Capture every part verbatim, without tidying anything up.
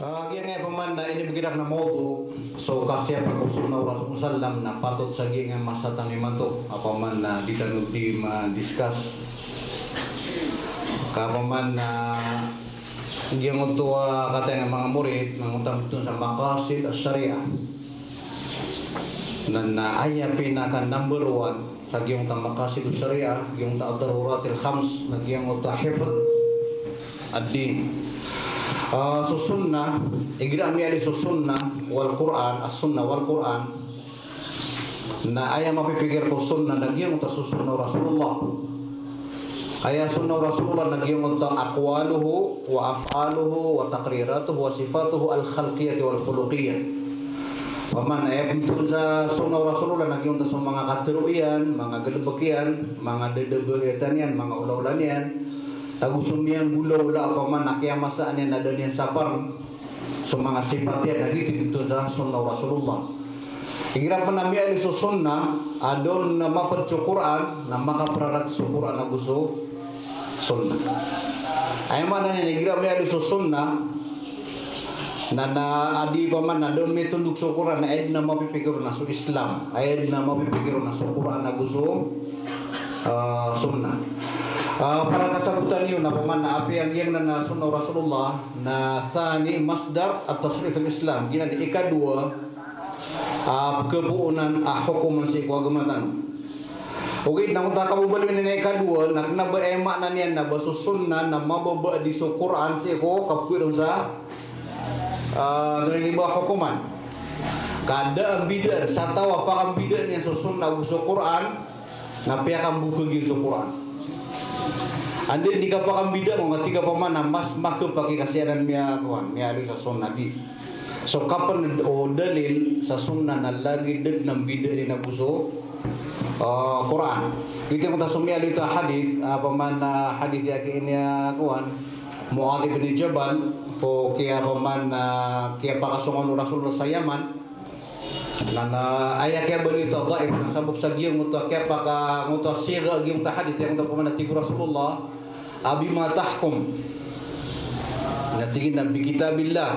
Ah, giyangkai pman na inibgay rakn a mawdu, so kasiyapa ko sunnah o Rasul sallam na patot sa giyangkai masa tano imanto, a pman na di tano di ma-discuss. Ka pman na giyangkoto a kataya a manga murid, na ngkoto a mtun sa maqasid ash-shariah. Na, na aya pinaka number one sa giyangkoto a maqasid ash-shariah, giyangkoto a ad-daruratil khams, na giyangkoto a hifdh ad-din. Ah, so sunnah, igira a miyaaloy so sunnah wal Qur'an, as-sunnah wal Qur'an, na aya mapipikir ko sunnah na giyangkoto a so sunnah o Rasulullah. Aya sunnah o Rasulullah na giyangkoto a aqwaluhu wa af'aluhu wa taqriratuhu wa sifatuhu al-khalqiyyah wal khuluqiyyah. Pman aya pmtun sa sunnah o Rasulullah na giyangkoto a so manga katharo iyan, manga galbk iyan, manga dadabatan iyan, manga olaola niyan. Ago so miyanggolawla a pman na kiyamasaan iyan na da niyan saparn so manga sipat iyan, na giyoto i pmtun sa sunnah o Rasulullah. Igira pn a miyaaloy so sunnah, a da on na mapd so Qur'an, na makaprarat so Qur'an ago so sunnah. Aya maana niyan, igira a miyaaloy so sunnah, na, na adi pman na da on mitondog so Qur'an, na aya dn a mapipikir on na so Islam, aya dn a mapipikir on na so Qur'an ago so, ah, sunnah. Ah, para kasabotan iyo na pman na apiya giyangkanan a sunnah o Rasulullah, na thani masdar at-tashri' fil Islam. Giyanan i ikadowa a pkapoonan a hokoman sii ko agama tano. Ogaid na ngkoto a kababaloy niyan a ikadowa, na kna ba aya maana niyan na ba so sunnah na mababa di so Qur'an sii ko kapkhawiron sa, ah, antonaa ini ba, hokoman. Ka da a mbidaan, sa taw a pakambidaan iyan so sunnah ago so Qur'an, na piyakambokag iyan so Qur'an. Anda i di kapakambidaan, o nga tig a pman na mas makapakay ka siyanan miya, kowan, miyaaloy sa sunnah di. So kapnd o dalil sa sunnah na lagid da dn a mbidaan iyan ago so, ah, Qur'an. Giyoto i ngkoto a so miyaaloy oto a hadith, a pman na hadith a ki ini a, kowan, Muadh ibn Jabal, ko kiya pman na kiyapakasong o Rasulullah sa Yaman. Na, na aya kiyabaloy oto a dhaif, na sabap sa giyangkoto a kiyapaka, ngkoto a sigha, giyangkoto a hadith, giyangkoto a pman na tig o Rasulullah, "Abima tahkum?" Na tig iyan a, "Bi kitabillah."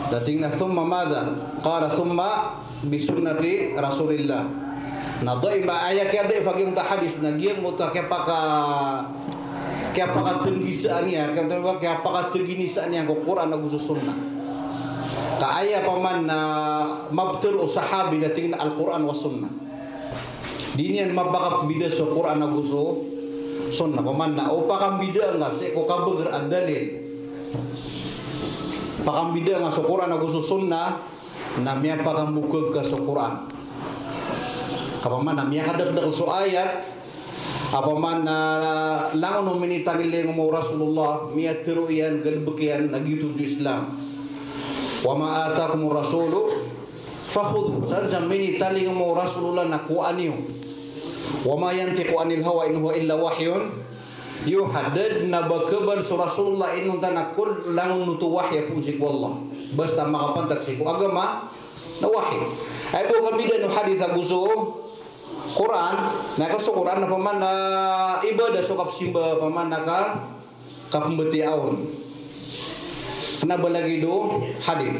Na tig iyan a, "Thumma madha?" Qala, "Thumma bi sunnati Rasulillah." Na dhaif, aya kiyadhaif a giyangkoto a hadith, na giyangkoto a kiyapaka, kiyapakatnggisaan iyan, kiyapakatnggisaan iyan ko Qur'an ago so sunnah. Ka aya pman na maptharo o sahabi na tig iyan a Al-Qur'an was sunnah. Di niyan mapakambida so Qur'an ago so sunnah. Pman na o pakambidaan ka sii ko kabagr a dalil, pakambidaan ka so Qur'an ago so sunnah, na miyapakambokag ka so Qur'an. Ka pman na miyakadakdakl so ayat, a pman na langon o minitalingoma o Rasulullah, miyatharo iyan, galbk iyan, na giyoto so Islam. "Wa ma atakumur rasulu fakhudhuh." Sadn sa minitalingoma o Rasulullah na kowaa niyo. "Wa ma yantiqu anil hawa in huwa illa wahyun yuha." Da dn a ba kabaan so Rasulullah inonta na ko langon oto wahi a poon sii ko Allah. Basta makapantag sii ko agama na wahi. Aya bo kambidaan o hadith ago so Qur'an, na ka so Qur'an na pman na ibadah so kapsimba, pman na ka, kapmbatiyaa on. Kna ba lagid o hadith.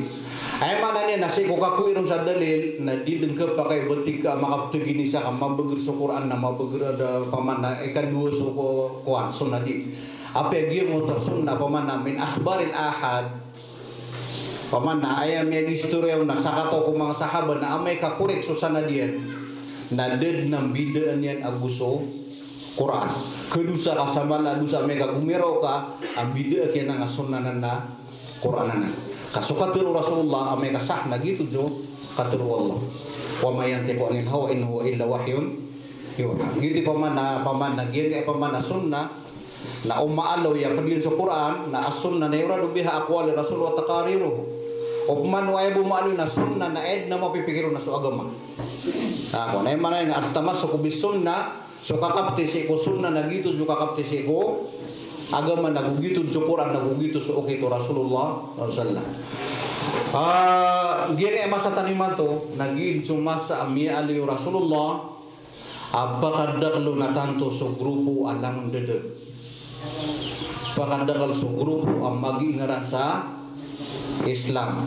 Aya maana niyan na sii ko kakhawiron sa dalil, na di dn khapakay o ba tig ka a makaptgini sa ka mabagr so Qur'an na mabagr a da, pman na ikadowa so ko, kowan, sunnah di. Apiya giyangkoto a sunnah, pman na min akhbaril ahad. Pman na aya miyagistoriya on na sakataw ko manga sahaba na amay ka correct so sanad iyan, na da dn a mbidaan iyan ago so Qur'an. Kadosa ka sa mala a dosa amay ka gomiraw ka a mbidaan ka iyan a sunnah anan na Qur'an anan. Ka so katharo o Rasulullah amay ka sah na giyoto so katharo o Allah. "Wa ma yantiqu anil hawa in huwa illa wahyun yuha." Giyoto i pman na, pman na giyangkai pman a sunnah, na o maaloy a pd iyan so Qur'an, na as-sunnah na yuradu biha aqwali rasul wa taqariruhu. O pman o aya bo maaloy na sunnah na aya dn a mapipikir on na so agama. Na ko, na aya maana niyan na at-tamassuku bis sunnah, so kakapti sii ko sunnah na giyoto so kakapti sii ko agama, na go giyoto so Qur'an, na go giyoto so okit o Rasulullah sallallahu alaihi wasallam. Ah, giyangkai masa tano imanto, na giyoto so masa a miyaaloy o Rasulullah, a pakadakl on a tanto so grupo a langon dada. Pakadakl so grupo a magiingaran sa Islam.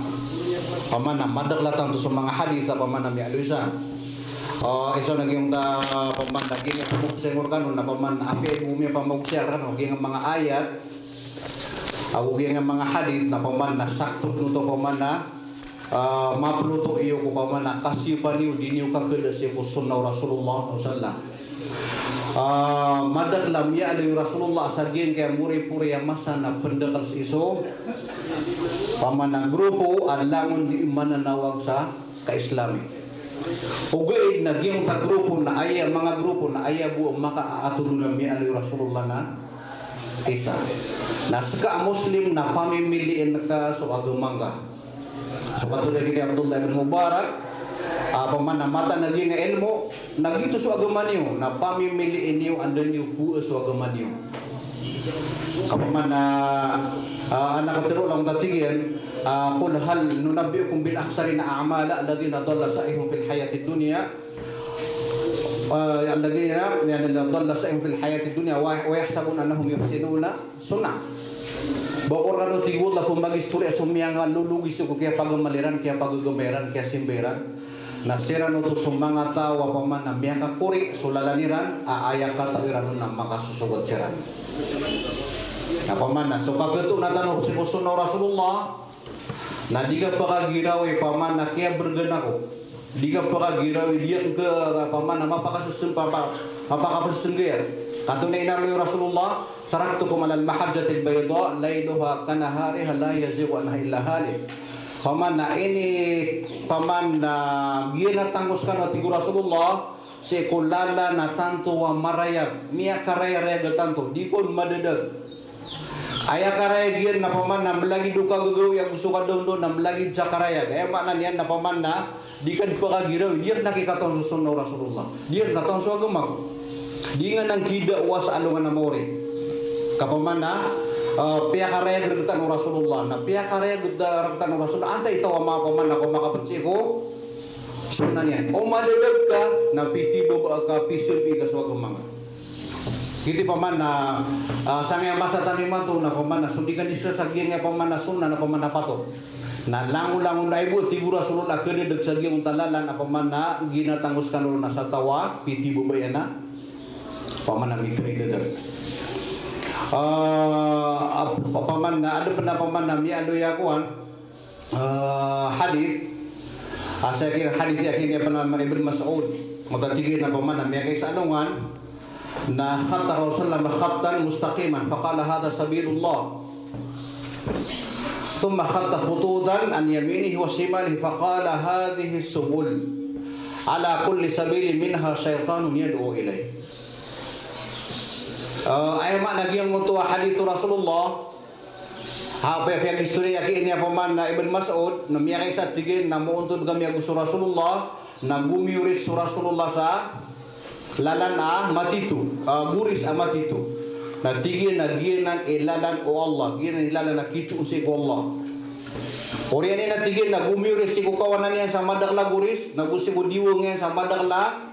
Opama na madakl a tanto so manga hadith a opama na miyaaloy sa. Ah, isa na giyangkoto a opama na giyangkai a pamagosay ngka rkano na opama na apiya i bo miyapamagosay rkano giyangkai a manga ayat ago giyangkai a manga hadith na opama na sakto oto opama na, ah, maploto iyo ko opama na kasiyopa niyo, di niyo kakhada sii ko sunnah o Rasulullah sallallahu alaihi wasallam. Ah, madakl a miyaaloy o Rasulullah sa giyangkai a moripori a masa na pndakl sii so opama na grupo a langon di mananawag sa ka-Islami. Ogaid na giyangkoto a grupo na aya, manga grupo na aya bo a makaatodon a miyaaloy o Rasulullah na isa. Na ska a Muslim na pamimiliin ka so agama ngka. So katharo iyan i Abdullah ibn Mubarak, ah, opama na mataan a giyangkai a ilmo, na giyoto so agama niyo, na pamimiliin iyo anda niyo bo so agama niyo. Opama na, ah, adn a katharo, langon a tig iyan, ah, "Qul hal nunabbi'ukum bil akhsarina a'mala, alladhina dhalla sa'yuhum fil hayatid dunya, ah, alladhina, yani, dhalla sa'yuhum fil hayatid dunya wa, wa yahsabuna annahum yuhsinuna sunnah." Ba ko rkano, tig o Allah, pmagistoriya so miyangalologis ko kiyapagmal iran, kiyapagagama iran, kiyasimba iran. Na siran oto so manga taw a opama na miyakakori so lalan iran, a aya kataw iran on na makasosogat siran. Na opama na so kakhatoon tano sii ko sunnah o Rasulullah, na di ka pkagirawi opama na kiyabrgan ako. Di ka pkagirawi, di ka opama na mapakasesem-, mapa-, mapakapesenggiyan. Katharo na inaloy o Rasulullah, "Taraktukum alal mahajjatil bayda, layluha kanahariha, la yazighu anha illa halik." Opama na ini, opama na giyanan tano skano, tig o Rasulullah, sii ko lalan a tanto a marayag, miyakarayarayag a tanto, di kon madadag. Aya karayag iyan na opama na mlagid o kagagawii ago so kadaondaw na mlagid sa karayag. Aya maana niyan na opama na di ka pkagirawi, di ka kikataw so sunnah o Rasulullah. Di ka kikataw so agama. Di nga nan kidawa sa alongan a maori. Ka opama na, ah, piyakarayag rktano o Rasulullah. Na piyakarayag rktano o Rasulullah. Antaa i taw a ma-, opama na ko makapd sii ko sunnah niyan. O madadag ka, na pitibaba ka, pisambi ka so agama ngka. Giyoto i opama na, ah, sangkaya masa tano imanto na opama na so di ka niska sa giyangkai a opama na sunnah na opama na patot. Na langolangon a aya bo, tig o Rasulullah, a khadadag sa giyangkoto a lalan a opama na giyanan tano skano na sa taw a pitibaba iyan a opama na mitridadag. Ah, ap-, opama na, adn pn a opama na miyaaloy a kowan, ah, hadith. Ah, sa giya hadith a giya pn a Ibn Mas'ud. Mata tig iyan a opama na miyakaisa a alongan na khatta Rasulullah khattan mustaqiman, faqala, "Hadha sabilullah." Thumma khatta khututan an yaminihi wa shimalihi, faqala, "Hadhihi subul. Ala kulli sabilin minha shaytanun yad'u ilayh." Ah, aya maana giyangkoto a hadith o Rasulullah, ha, piya-, piyagistoriya ki ini a opama na Ibn Mas'ud, na miyakaisa, tig iyan, na moontod kami ago so Rasulullah, na gomiyoris so Rasulullah sa lalan a matito, ah, goris a matito. Na tig iyan a giyanan i lalan o Allah, giyanan i lalan a kitoon sii ko Allah. Oriyan iyan a tig iyan na gomiyoris sii ko kawanan iyan sa madakl a goris, na go sii ko diwang iyan sa madakl a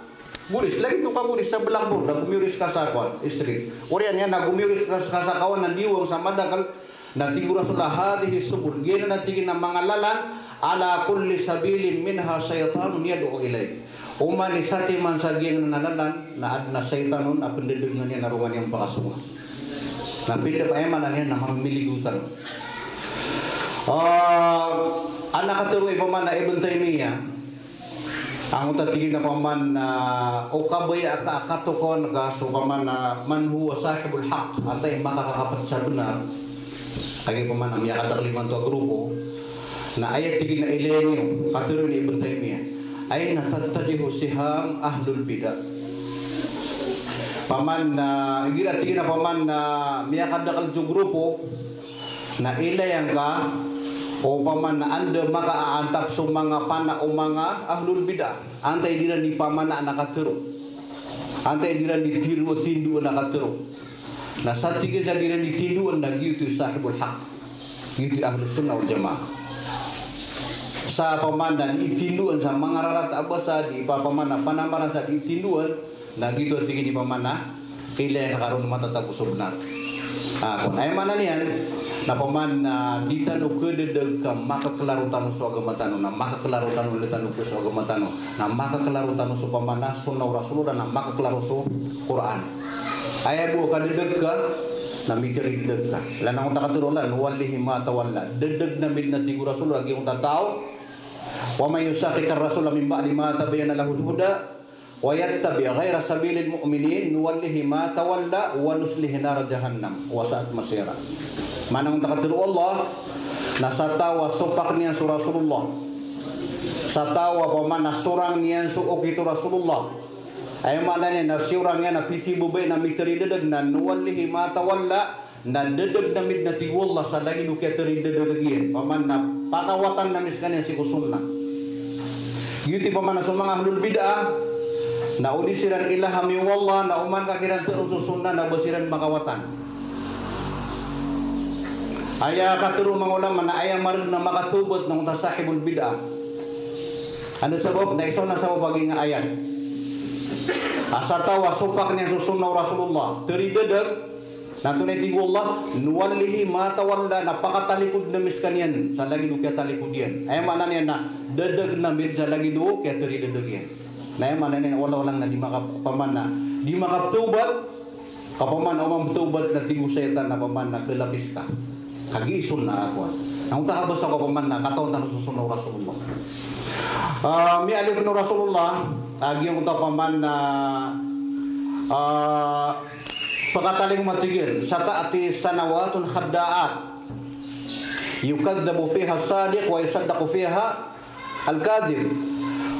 goris, lagid o kagoris sa blackboard, na gomiyoris ka sa kowan, street. Oriyan iyan na gomiyoris ka sa, ka sa kawanan, diwang sa madakl, na tig o Rasulullah, "Hadhihi subul." Giyanan a tig iyan a manga lalan, "Ala kulli sabilin minha shaytanun yad'u ilayh." Oman i satiman sa giyanan a lalan, na adn a shaytan on a pndadagn iyan a rongan iyan pakasonga. Na pindap, aya maana niyan na mamimiligotan. Ah, adn a katharo i opama na Ibn Taymiyyah, angkoto a tig iyan a opama na, ah, o kabaya ka a katokawan ka so opama na man huwa sahibul haqq, antaa i makakakapet sa bnar. Kagiya opama na miyakadakl imanto a grupo. Na aya tig iyan a ilay niyo, katharo i Ibn Taymiyyah, "Ayna tattajihu siham ahlul bid'ah?" Opama na, igira tig iyan a opama na miyakadakl so grupo, na ilay angka, o opama na anda makaantap so manga pana o manga ahlul bid'ah. Antaa i di iran di pamanaan a katharo. Antaa i di iran di tiro, tindoan a katharo. Na sa tig iyan sa di iran di tindoan na giyoto i sahibul haqq. Giyoto i ahlus sunnah wal jamaah. Sa opama na di tindoan sa manga rarata a basa, di pa-, opama na panamaran sa di tindoan, na giyoto a tig iyan i opama na ilay angka roo matatago so bnar. Ah, kon, aya maana niyan, Na paman na di tano kadadeg ka makaklaro tano so agama tano, na makaklaro tano, di tano ko so agama tano, na makaklaro tano so paman na sunnah o Rasulullah, na makaklaro so Qur'an. Aya bo a kadadeg ka, na mithari dadeg ka. Langon ta katero, nuwallihi ma tawalla. Dadeg na midn a tig o Rasulullah, giyangkoto a taw. Wa man yushaqiqir rasula min ba'di ma tabayyana lahul huda wa yattabi' ghayra sabilil mu'minin nuwallihi ma tawalla wa nuslihi nara jahannam wa sa'at masira. Maana on ta katero o Allah, na sa taw a sopakn iyan so Rasulullah, sa taw a paman na sorang iyan so okit o Rasulullah. Aya maana niyan na sorang iyan a pithibabaya na mithari dadeg na nuwallihi ma tawalla, na dadeg na midn a tig o Allah sa lagid o kiyatari dadeg iyan. Paman na pakawatan na mi skaniyan sii ko sunnah. Giyoto i paman na so manga ahlul bid'ah, na o di siran ilhami o Allah, na oman ka kiran tharoon so sunnah, na ba siran makawatan. Aya katharo o manga ulama na aya marg na makatawbat na onta sahibul bid'ah. Anda sabap? Na isa on a sabap a giyangkai a ayat. A sa taw a sopakn iyan so sunnah o Rasulullah, thari dadeg, na antonaa i tig o Allah, nuwallihi ma tawalla, na pakatalikod na mi skaniyan sa lagid o kiyatalikod iyan. Aya maana niyan na dadeg na midn sa lagid o kiyatari dadeg iyan. Na aya maana niyan na wala-wala na di makap-, paman na di makaptawbat, ka paman na oman ptawbat na tig o shaytan na paman na kalapis ka. Kagiya i sunnah a kowan. Na onta kabasa ko paman na katawan tano so sunnah o Rasulullah. Ah, miyaaloy o Rasulullah, ah, giyangkoto a paman na, ah, pakatalingoma, tig iyan, sata'ti sanawatun khadda'at, yukadhdhabu fiha as-sadiq wa yusaddaqu fiha al-kadhib,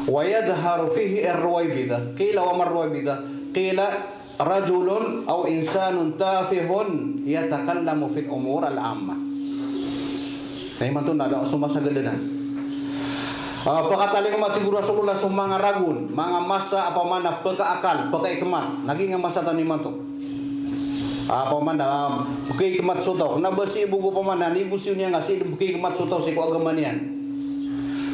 wa yadhharu fiha ar-Ruwaybidah. Qila wa mar-Ruwaybidah? Qila rajulun aw insanun tafihun yatakallamu fil umur al-ammah. Na imanto na da so masa gadanan. Ah, pakatalingoma, tig o Rasulullah, so manga ragon, manga masa a paman na pkaakal, pkaikmat. Na giyangkai a masa tano imanto. Ah, paman na, ah, pkaikmat so taw. Kna ba sii bo ko paman na nigosiyo niyan ka sii dn pkaikmat so taw sii ko agama niyan.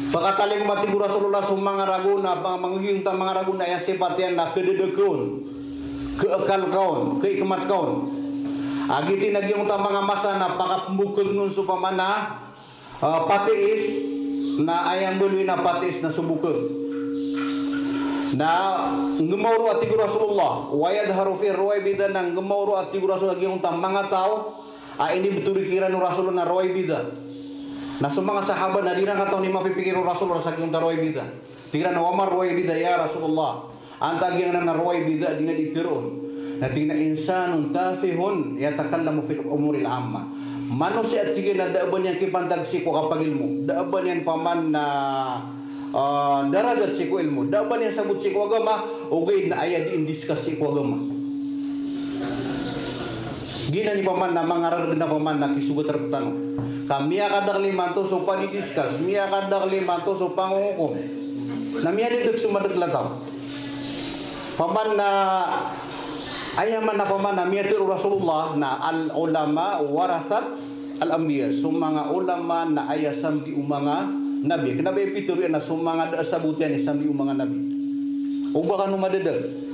Pakatalingoma, tig o Rasulullah, so manga ragon na, pa-, manga giyangkoto a manga ragon na aya sipat iyan na kadadeg ka on, kaakal ka on, kaikmat ka on. A giyoto na giyangkoto a manga masa na pakapmbokagn on so paman na, ah, patiis, na aya mbaloy na patiis na so bokag. Na nggmaw roo a tig o Rasulullah, wa yadhharu fiha ar-Ruwaybidah, na nggmaw roo a tig o Rasulullah giyangkoto a manga taw a inibthorii kiran o Rasulullah na Ruwaybidah. Na so manga sahaba na di ran katawan i mapipikir o Rasulullah sa giyangkoto a Ruwaybidah. Tig iran, wa mar-Ruwaybidah ya Rasulullah? Antaa giyangkanan a Ruwaybidah a di nga di tharoon? Na tig iyan a insanun tafihun yatakallamu fil umuril ammah. Manosiya, tig iyan, a da a ba niyan kipantag sii ko kapagilmo, da a ba niyan paman na, ah, darajat sii ko ilmo, da a ba niyan sabot sii ko agama, ogaid na aya dii ndiskas sii ko agama. Giyanan i paman na manga rargn a paman na kisogat rktano. Ka miyakadakl imanto so padidiskas, miyakadakl imanto so pangongokom. Na miyadadeg so madakl a taw. Paman na, aya maana paman na miyatharo o Rasulullah na al-ulama warathat al-anbiya. So manga ulama na aya sambi o manga nabi. Kna ba ipitharo iyan na so manga da a sabot iyan i sambi o manga nabi. O ba kano madadeg.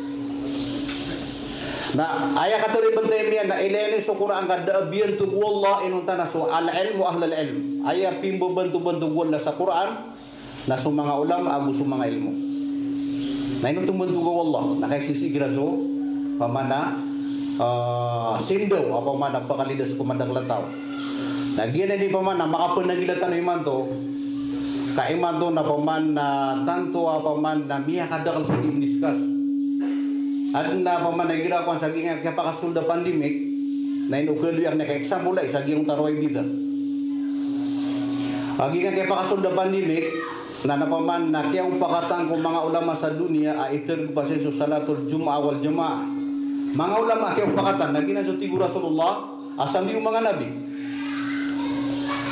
Na aya katharo i Ibn Taymiyyah na ilay niyo so Qur'an ka da a biyantog o Allah, inonta na so al-ilm wa ahlul ilm. Aya pimbabantobantog o Allah sa Qur'an, na so manga ulama ago so manga ilmo. Na ino tombantog o Allah, na kaisisii kiran so paman na, ah, sindaw a paman na pakalidas ko madakl a taw. Na giyanan i paman na makapanagila tano imanto, ka imanto na paman na tanto a paman na miyakadakl so dii ndiskas. Adn a paman na igira kowan sa giyangkai a kiyapakasold a pandemic, na ino kaloy akn i ka-example ai sa giyangkoto a Ruwaybidah. A giyangkai a kiyapakasold a pandemic, na, na paman na kiyaopakatan ko manga ulama sa doniya a itharg pasin so salatul Jumu'ah wal Jama'ah. Manga ulama a kiyaopakatan, na giyanan so tig o Rasulullah a sambi o manga nabi.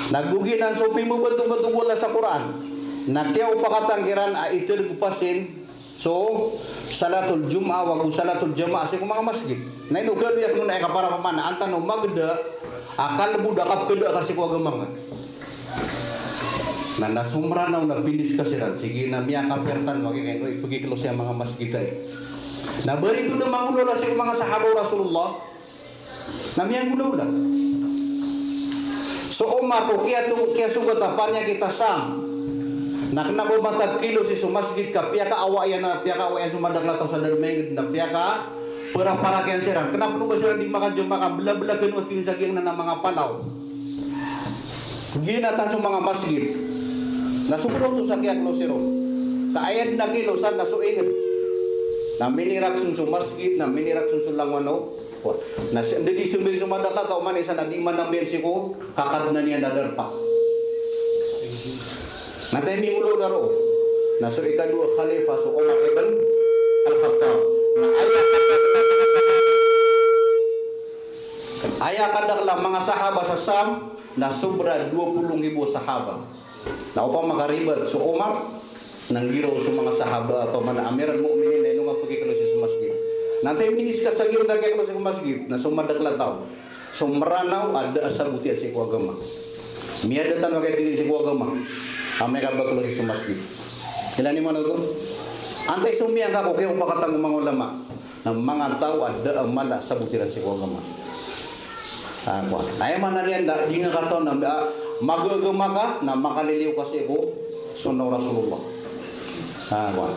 Na go giyanan so pimbabantobantog o Allah sa Qur'an, na kiyaopakatan kiran a itharg pasin so salatul Jumu'ah ago salatul Jama'ah sii ko manga masgit. Na ino kaloy akn on a aya kapara paman na an tano magda a kalbod a kapkhada ka sii ko agama ngka. Na, na so Mranaw na pindiskas iran, tig iyan a miyakapir tano a giyangkai a ino ipkhiklos iyan a manga masgit ai. Na ba rito dn manggolawla sii ko manga sahaba o Rasulullah, na miyanggolawla. So Omar ko kiyato, kiyasogat a paniyakit a Sham. Na kna ba matag kilosi so masgit ka piyakaawa iyan, na piyakaawa iyan so madakl a taw sa darmaingd, na piyakaparapara kiyan siran. Kna pn o ba siran di makajamaah ka blablakan o tig iyan sa giyangkanan a manga palaw. Ginatan so manga masgit. Na so bro to sa kiyaklosi ron. Ka aya dn a kilosan na so ingd. Na minirak son so masgit, na minirak son so langowan o Na si, anda di sembag so madakl a taw, oman isa na di manambayang sii ko kakadnan iyan a darpa. Na taym i molo na roo. Na so ikadowa khalifa so Omar ibn Al-Khattab. Na aya kadakl a manga sahaba, aya kadakl a manga sahaba sa Sham, na sobra dowa polo nggibo sahaba. Na opama ka ribat so Omar, na nggiraw so manga sahaba, opama na Amirul Mu'minin, na ino nga pkiklosi so masgit. Na antaa i miniskas sa giyangkoto a kiyaklosi ko masgit, na so madakl a taw. So Mranaw a da a sabot iyan sii ko agama. Miyada tano a kiyathigan sii ko agama. Amay ka ba klosi so masgit. Ilay niyo man oto. Antaa i somiyang ka ko kiyapakatang o manga ulama. Na manga taw a da a mala a sabot iran sii ko agama. Ah, kowan. Aya maana niyan na di nga katawan na, ah, mag-agama ka, na makaliliyo ka sii ko sunnah o Rasulullah. Ah, kowan.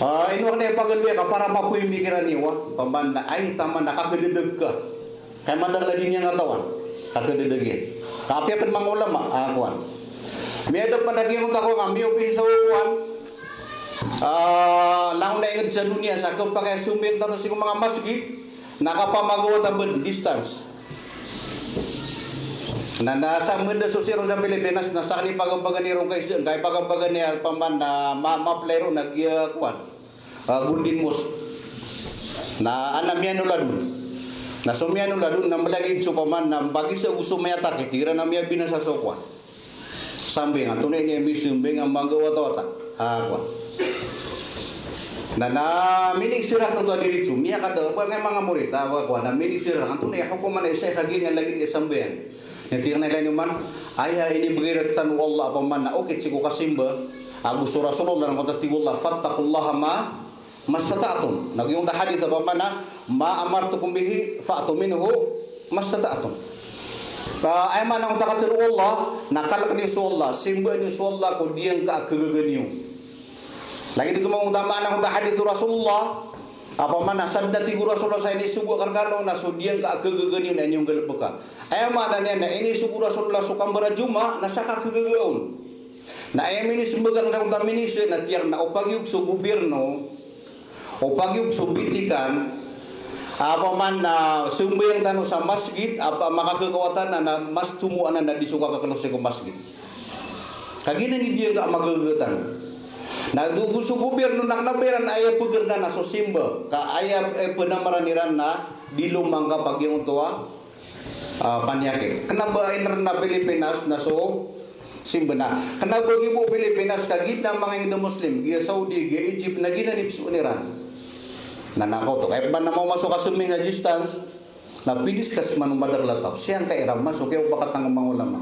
Ah, ino kna i pagaloya ka para mapoy mikiran iyo, ah. Opama na, ay, taman na kakdadg ka. Kay madakl a di niyan katawan. Kakdadg iyan. Ka apiya pn manga ulama, ah, kowan. Miyada pn a giyangkoto a kowan, miyopin sa kowan. Ah, langon a ingd sa doniya, sa kapakay a somiyang tano sii ko manga masgit, na kapamagawatan bn, distance. Na, na sa manda so sii ron sa Pilipinas, na sakn i pagabagan iron kay, kay pagabagan iyan, opama na ma-, ma-apply ron na giya kowan. Ah, Golden Mosque. Na ana miyanola don. Na so miyanola don, na mlagid so opama na bagisa go so mayatakit, igira na miyabinasa so kowan. Sambayang, antonaa i ini a misambayang a magawatawata. Ah, kowan. Na, na miniserak oto a diritso, miyakada, opama nga manga morit, ah, kowan, na miniserak, antonaa i hokoman a isa i kagiya nga lagid i sambayang. Na tig iyan a ilay niyo man, aya inibgay rktano o Allah, opama na okit sii ko kasimba, ago so Rasulullah, na giyangkoto a tig o Allah, "Fattaqullaha ma, mastata'tum." Na giyangkoto a hadith, opama na, "Ma amartukum bihi fa'tu minhu mastata'tum." Ah, aya maana angkoto a katharo o Allah, na kalk niyo so Allah, simba niyo so Allah ko giyangka a khagaga niyo. Lagid oto mambo, opama na giyangkoto a hadith o Rasulullah, opama na sadn a tig o Rasulullah sa inisogo akn rkano na so giyangka a khagaga niyo na iniyo nggalbka. Aya maana niyan na inisogo o Rasulullah so kambara Jumaah na sa kakhagaga on. Na aya minismbag akn sa giyangkoto a minisir na tig iyan na o pagiyog so gobyerno, o pagiyog so Vatican, opama na sambayang tano sa masgit, a makakakawatan na, na mas tomo anan a di so kakaklosi ko masgit. Kagiya na di giyangka a magagagatan. Na go so gobyerno na kna ba iran aya pagr na na so simba, ka aya, eh, pnamaran iran na di lomangkap a giyangkoto a, ah, paniyakit. Kna ba inrn a Pilipinas na so simba na. Kna ba gibo Pilipinas ka giya na manga ingd a Muslim, giya Saudi, giya Egypt, na giyanan i pzoon iran. Na, na koto, kay ba na maoma so kasambayang a distance, na piniskas man o madakl a taw. Siyangka iran man so kiyapakatang o manga ulama.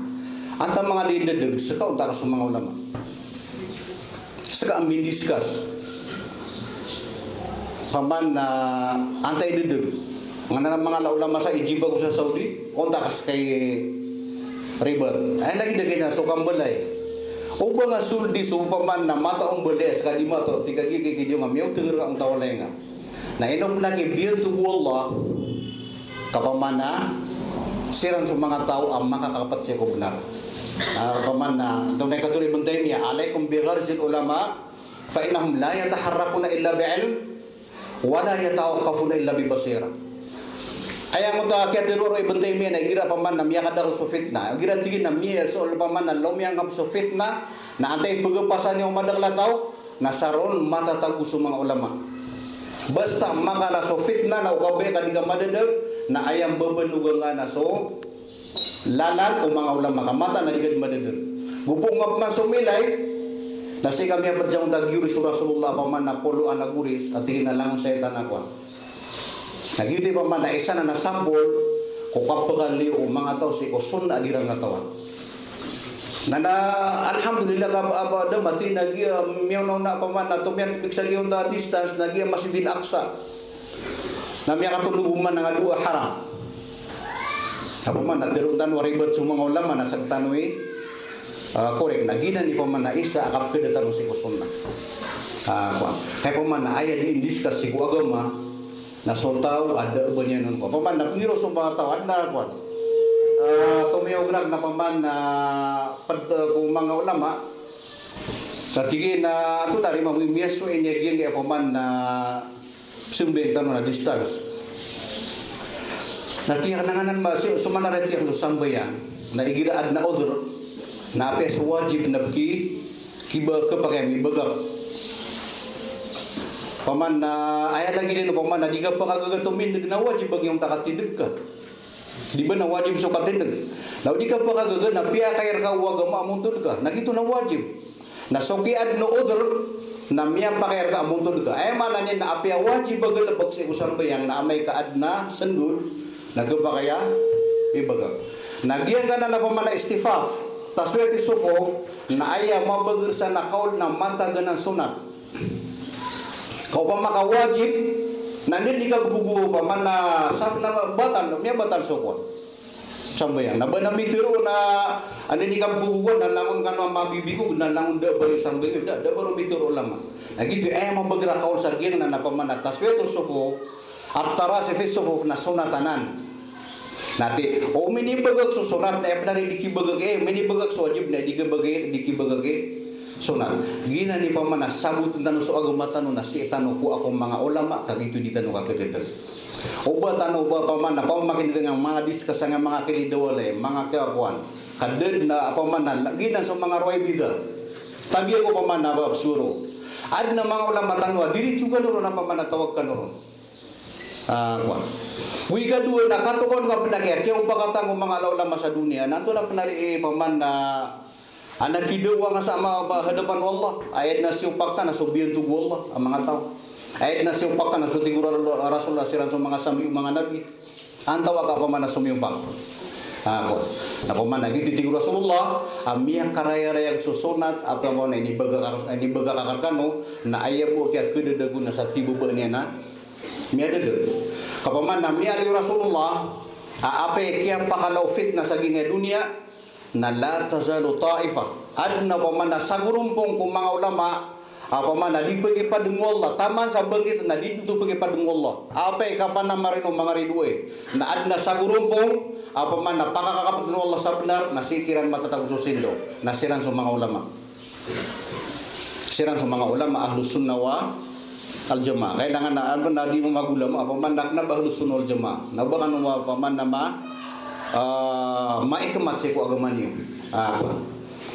Antaa manga di ndadg, ska onta ka so manga ulama. Ska a mindiskas. Opama na antaa i ndadg. Nganan a manga ulama sa Egypt ago sa Saudi, onta ka ska i ribat. Aya lagid a giyanan so kambalay. O ba nga soldi so opama na mataw o mbalay, ska di mataw, tig ka giya kikidi nga miyaotg rka onta walay nga. Na ino pn a kibiyanto o Allah, ka opama na siran so manga taw a makakapt sii ko bnar. Ah, opama na, antonaa i katharo o Ibn Taymiyyah, "Alaykum bi gharzil ulama, fa innahum la yataharrakuna illa bi ilm, wa la yatawaqqafuna illa bi basirah." Aya angkoto a kiyatharo o Ibn Taymiyyah na igira opama na miyakadakl so fitnah, igira tig iyan na miya so opama na lomiyangkap so fitnah, na antaa i pgapasa niyan o madakl a taw, na saron matatago so manga ulama. Basta makala so fitnah na o kabaya ka di ka madadg, na aya mbabanogan ka na so lalan o manga ulama ka mataan a di ka di madadg. Go pman so milay, na sii ka miyapd sa giyangkoto a giyoris o Rasulullah, opama na poloan a goris, a tig iyan na langon sa shaytan a kowan. Na giyoto i opama na isa na na sampol ko kapakaliyo o manga taw sii ko sunnah a di iran katawan. Na, na, alhamdulillah, ka, apa, da mati na giya, miyaona-ona opama na tomiyatbik sa giyangkoto a distance, na giya Masjidil Aqsa. Na miyakatondog man a dowa haram. Opama na tero tano a ribat so manga ulama na sktano i, ah, korek na giyanan i opama na isa a kapkhada tano sii ko sunnah. Ah, kowan. Kay opama na aya dii ndiskas sii ko agama, na so taw a da a ba niyan on kowan. Opama na piro so manga taw a adn a kowan. Ah, tomiyaw grak na opama na pd ko manga ulama. Sa tig iyan a antonaa i mamiyasowa iyan a giyangkaya opama na sambayang tano na distance. Na tig iyan a kna anan ba so, so maana tig iyan so sambayang na igira adn a udhr na apiya so wajib na pki, kiba, kapakay a mibagak. Opama na aya lagid iyan opama na di ka pakagaga tomindg na wajib a giyangkoto a katindg ka. Di ba na wajib so katindg? Na o di ka pakagaga na piyakay rka o agama a montod ka. Na giyoto na wajib. Na so kiyaadn o udhr na miyapakay rka a montod ka. Aya maana niyan na apiya wajib a galbk sii ko sambayang na amay ka adn a sndod na kapakay a mibagak. Na giyangkanan a opama na istifaf, taswiyati sufuf, na aya mabagr san a kawl na matag anan sunnat. Ka opama ka wajib, na anda i di ka bgogo opama na saf na batal, miyabatal so kowan. Sambayang. Na ba na mitero na anda i di ka bgogo na langon kano a mabibigog, na langon da ba iyo sambayang, da, da ba ron mitero ulama. Na giyoto i aya mabagr a kawl sa giyangkanan a opama na taswiyatu sufuf, at-tarasi fi sufuf na sunnat anan. Na tig, o minibagak so sunnat na aya bnar i di kibagak i, minibagak so wajib na di kibagak i, di kibagak i sunnat. Giyanan i opama na sabotn tano so agama tano na sii tano ko ako manga ulama, ka giyoto di tano kakadadn. O ba tano ba opama na pamakin'g a manga diskas a manga kilid a walay, manga kiyakowan. Ka da dn a opama na giyanan so manga Rafida. Tabiya ko opama na ba psoro. Adn a manga ulama tano a diritso kano ron a opama na tawag kano ron. Ah, kowan. Go ikadowa na katokawan ka pn a kiya, kiyaopaka tano manga ulama sa doniya. Na antonaa pn ari, eh, opama na, ah, na kidawa nga sa ma-, ba hadapan o Allah. Aya dn a siyopak ka na so biyantog o Allah a manga taw. Aya dn a siyopak ka na so tig o Ra-, Rasulullah siran so manga sambi o manga nabi. Antawaa ka opama na somiyopak. Ah, kowan. Na opama na giyoto i tig o Rasulullah a miyakarayarayag so sunnat a opama na inibagak a, inibagak a rkano, na aya bo a kiyakadadagon na sa tibaba niyan a miyadada. Ka opama na miyaaloy o Rasulullah a apiya kiyapakala o fitnah sa giyangkai a doniya na la tazalu taifah. Adn a opama na sagorompong ko manga ulama a opama na di pakipadng o Allah, taman sa bangkit na di dn oto pakipadng o Allah. Apiya kapanamarin o manga ridoay. Na adn a sagorompong a opama na pakakakaptn o Allah sa bnar, na sii kiran matatago so sindo. Na siran so manga ulama. Siran so manga ulama Ahlus Sunnah wal Jamaah. Kailangan na, ano, na di mo magulama, opama na kna ba Ahlus Sunnah wal Jamaah. Na ba kano ma, opama na ma, ah, maikmat sii ko agama niyo. Ah,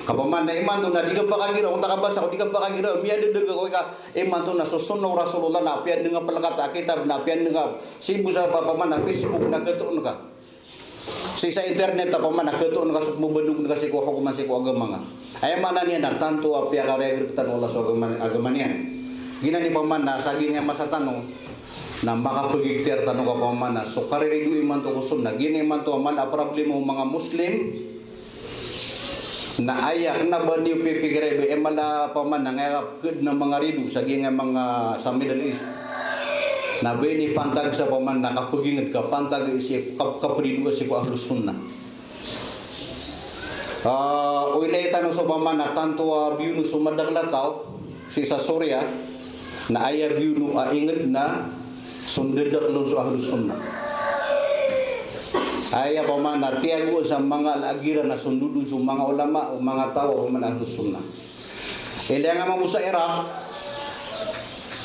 ka opama na imanto na di ka pakagiraw, o ta kabasa ko di ka pakagiraw, miyadada ka ko ika, imanto na so sunnah o Rasulullah na apiya dn nga plkat a kitab na apiya dn nga sii bo sa opama na Facebook na katoon ka. Sii sa internet a opama na katoon ka so pmbabandog ka sii ko hokoman sii ko agama nga. Aya maana niyan na tanto a piyakarayag rktano o Allah so agama, agama niyan. Giyanan i opama na sa giyangkai a masa tano na makapagikhtiyar tano ka opama na so karirido imanto ko sunnah. Giyanan imanto a mala a problema o manga Muslim na aya kna ba niyo pipikirai ba aya mala a opama na ngaya kd na manga rido sa giyangkai a manga sa Middle East. Na ba inipantag sa opama na kapagingd ka pantag sii ko kap-, kaprido sii ko Ahlus Sunnah. Ah, o ilay tano so opama na tanto a biyono so madakl a taw sii sa Syria, na aya biyono a ingd na so ndadaklon so Ahlus Sunnah. Aya opama na tiyagoan sa manga lagid iran na so ndodon so manga ulama, o manga taw a opama na Ahlus Sunnah. Ilay nga mambo sa Iraq,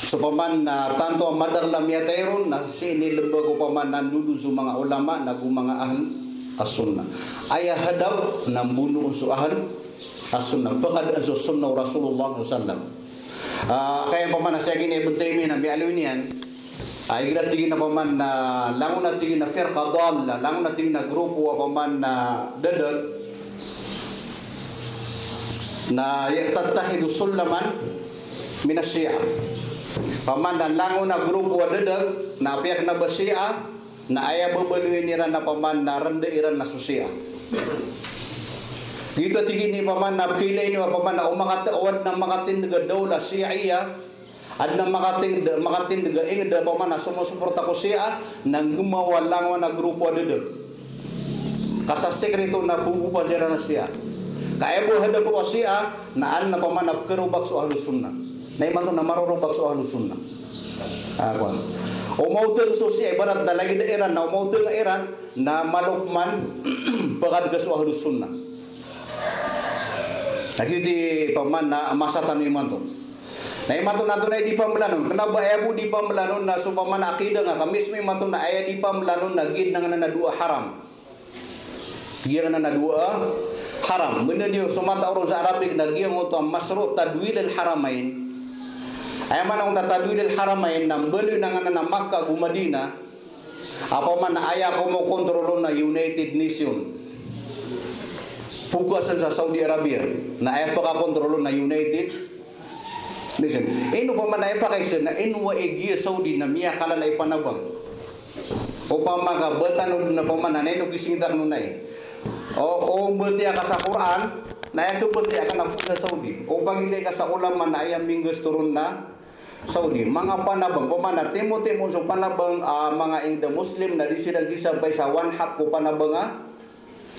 so opama na tanto a madakl a miyatay ron, na sii inilmbag o opama na ndodon so manga ulama, na go manga Ahl as-Sunnah. Aya hadap na mbonoon so Ahl as-Sunnah, pkadaan so sunnah o Rasulullah sallallahu alaihi wasallam. Ah, kaya opama na sii giya Ibn Taymiyyah na miyaaloy niyan, ah, igira tig iyan a opama na langon a tig iyan a firqa dallah, langon a tig iyan a grupo a opama na dadag, na ya-, tattakhidhu sullaman min ash-Shia. Opama na langon a grupo a dadag, na apiya kna ba Shia, na aya babaloy iran a opama na rnda iran na so Shia. Giyoto a tig iyan a opama na pkhailay niyo a opama na o makat-, o adn a makatindg a dawlah Shi'iyah, adn a makatindg, makatindg a ingd a opama na somosoporta ko Shia, na nggmawa langon a grupo a dadag. Kasasekrito na pgogopan siran a Shia. Ka aya bo a hadap o Shia, na an na pamana pkarobak so Ahlus Sunnah. Na imanto na marorobak so Ahlus Sunnah. Ah, kowan. O maoteng so Shia, ibarat na lagid a Iran, na o maoteng a Iran, na malokman, pkadga so Ahlus Sunnah. Lagid i pamana masa tano imanto. Na imanto na antonaa i di pamlanon, kna ba aya bo di pamlanon na so pamana akida nga, ka mismo imanto na aya di pamlanon na giya dn a nganan a dowa haram. Giya nganan a dowa haram. Mndiyo so mataw ron sa Arabic na giyangkoto a mashru' tadwil al-haramain. Aya maana o tadwil al-haramain na mbaloy na nganan a Makkah ago Madinah. A pamana aya komokontrol on na United Nation. Pogasn sa Saudi Arabia. Na aya pkakontrol on na United Nation. Ino pamana aya pakaisa na ino wa i giya Saudi na miyakalala i panabang. Opama ka ba tano dn a pamana na ino gisingtak no nai. O, o mbatiya ka sa Quran, na aya khabatiya ka na pd sa Saudi. O pagilay ka sa ulama na aya minggasto ron na Saudi. Manga panabang, pamana timo-timo so panabang, ah, manga ingd a Muslim, na di siran di sampay sa one half ko panabang a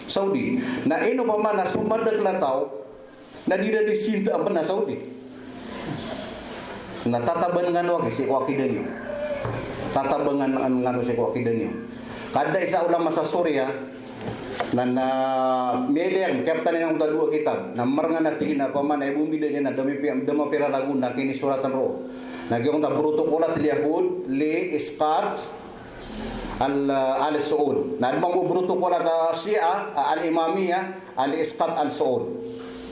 Saudi. Na ino pamana so madakl a taw, na di iran di sinta a pn a Saudi. Na tatabangan kano aki sii ko akida niyo. Tatabangan kano sii ko akida niyo. Kada isa ulama sa Syria, na, na, miyailayan, kiyaptan iyan angkoto a dowa kitab. Na marngan a tig iyan a pamana i bo mbida niyan na da mapi-, da mapira ragon na kinisoratan roo. Na giyangkoto a Protokolat al-Yahud li Isqat al, al-Saud. Na adn mambo a Protokolat a Shia, a, al-Imamiyah, a li Isqat al-Saud.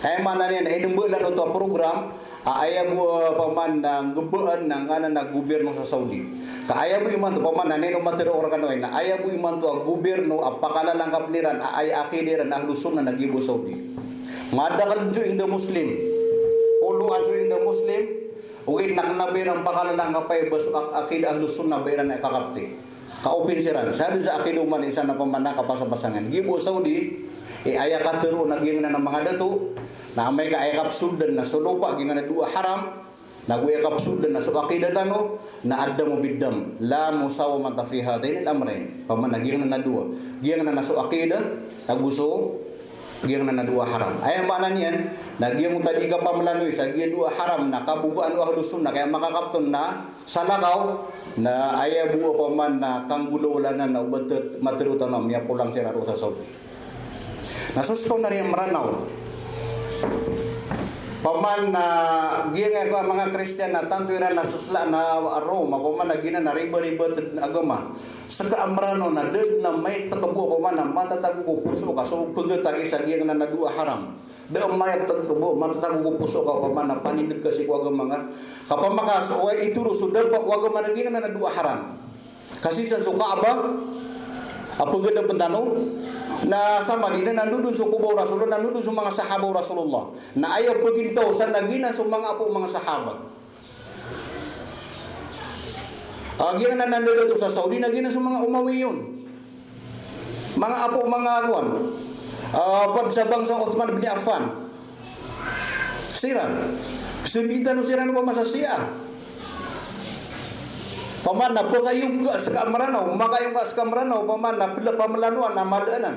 Aya maana niyan na inmbaalan oto a program, a, aya bo, a, pamana nggabaan na nganan a gobyerno sa Saudi. Ka aya bo imanto pamana na ino matero o rkano ay na aya bo imanto a gobyerno a pakalalangkap iran a aya akida iran a Ahlus Sunnah na giya bo Saudi. Madakl so ingd a Muslim. Polo a so ingd a Muslim. Ogaid na kna ba iran pakalalangkap a ba so ak-, akida Ahlus Sunnah ba iran a kakapti. Ka-open siran. Sa dn sa akida oman isa na pamana kapasapasangan. Giya bo Saudi, e, aya katero na giyangkanan a manga dato, na amay ka aya kapsoldan na so lopa giyangkanan a dowa haram, na go aya kapsoldan na so akida tano, na ad-damu bid-dam. La musawamata fi hadainil amrayn. Pamana giyangkanan a dowa. Giyangkanan a so akida, ago so giyangkanan a dowa haram. Aya maana niyan, na giyangkoto a di kapamlanoy sa giya dowa haram na kabogaan o Ahlus Sunnah, ka aya makakapto na salakaw, na aya bo a pamana kanggolawla na, na o ba tet-, matero tano a miyapolang siran roo sa Saudi. Na so ska on a riya Mranaw. Pamana giyangkai a manga Kristiyan na tanto iran na soslaan a Roma, pamana giyanan a riba-riba a agama. Ska a Mranaw na da dn a maitek bo a pamana matatago ko poso ka so pgtaki sa giyangkanan a dowa haram. Da a maitek bo, matatago ko poso ka pamana panindg ka sii ko agama nga. Ka pamaka so, o, itoro so dampa ko agama na giyangkanan a dowa haram. Ka sii san so Kaaba a pgdapn tano, na sa Madinah na ndodon so koba o Rasulullah, na ndodon so manga sahaba o Rasulullah. Na aya pgintaw san na giyanan so manga apo o manga sahaba. A, giyangkanan a ndadato sa Saudi na giyanan so manga Umawiyyun. Manga apo, manga kowan. A, pd sa bangsa o Uthman bin Affan. Siran. Smbintano siran opama sa Shia. Pamana pkayong ka ska Mranaw, makayong ka ska Mranaw, pamana pla-, pamlanoan a madaanan.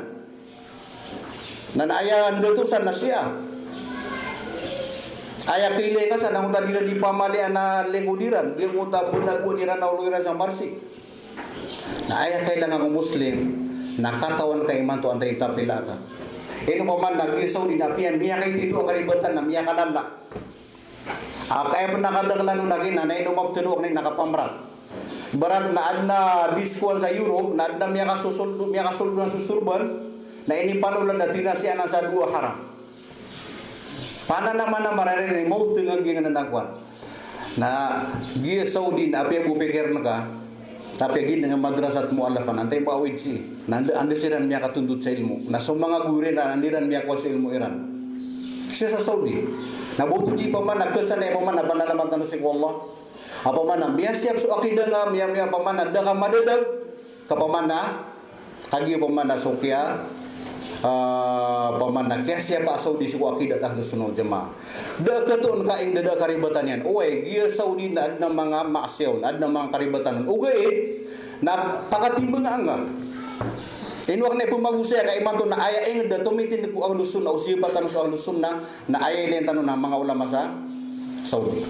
Na aya ndatosan na Shia. Aya kailay ka san na angkoto a di iran di pamalian a lingkod iran, giyangkoto a bnagoan iran a olo iran sa marsik. Na aya kailangan ko Muslim, na katawan ka imanto antaa i tapila ka. Ino pman na giya Saudi na piya miyakaito a karibatan na miyakalala. A, kaya pn a kadaklan on na giyanan, na ino maptero akn na kapamrat. Ibarat na adn a diskoan sa Europe, na adn a miyakasosold, miyakasold na so sorban, na inipanolan na tinasian sa dowa haram. Pananaman a mararayray na maotng a giyanan a kowan. Na giya Saudi na apiya bo pikirn ka, apiya giyanan a madrasat mu'allafa, antaa i ba awid sii. Na anda, anda siran miyakatontot sa ilmo. Na so manga guro iran, anda iran miyakowa so ilmo iran. Sii sa Saudi. Na ba oto di pman a kasanay pman a panalamat tano sii ko Allah. A pman a miyasiyap so akida nga, miya, miya pman a da ka madadag. Ka pman a, kagiya pman a so kiya, a, pman a kiyasiyapa a Saudi sii ko akidat Ahlus Sunnah wal Jamaah. Da a katoon ka ingd a da a karibatan iyan. Oway, giya Saudi na adn a manga maasiya on, adn a manga karibatan on. Ogaid, na pakatimbang angka. Ino akn i pmagosaya ka imanto na aya ingd a tomitindg ko Ahlus Sunnah, o siyapa tano so Ahlus Sunnah, na aya ilay tano na manga ulama sa Saudi.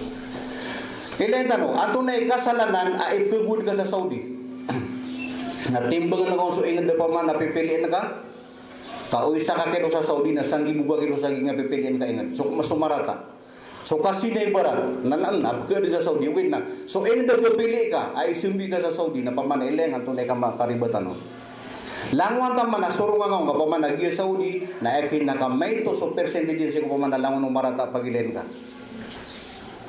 Ilay tano, antonaa i kasalanan a ipkhagowad ka sa Saudi? Na timbangn ka on so ingd a pman a pipiliin ka, ka o isa ka kilo sa Saudi na sanggibo ka kilo sa giyangkai a pipiliin ka ingd. So, so marata. So kasina ibarat, na, na, na, pkhagowad sa Saudi, ogaid na. So ingd a pipilii ka, a isambi ka sa Saudi, na pman ilay nga antonaa i kama-, karibatan on. Langon ta man a sorong angka on ka pman a giya Saudi, na aya pinakamaito so percentage iyan sii ko pman a langon o marata a pagilain ka.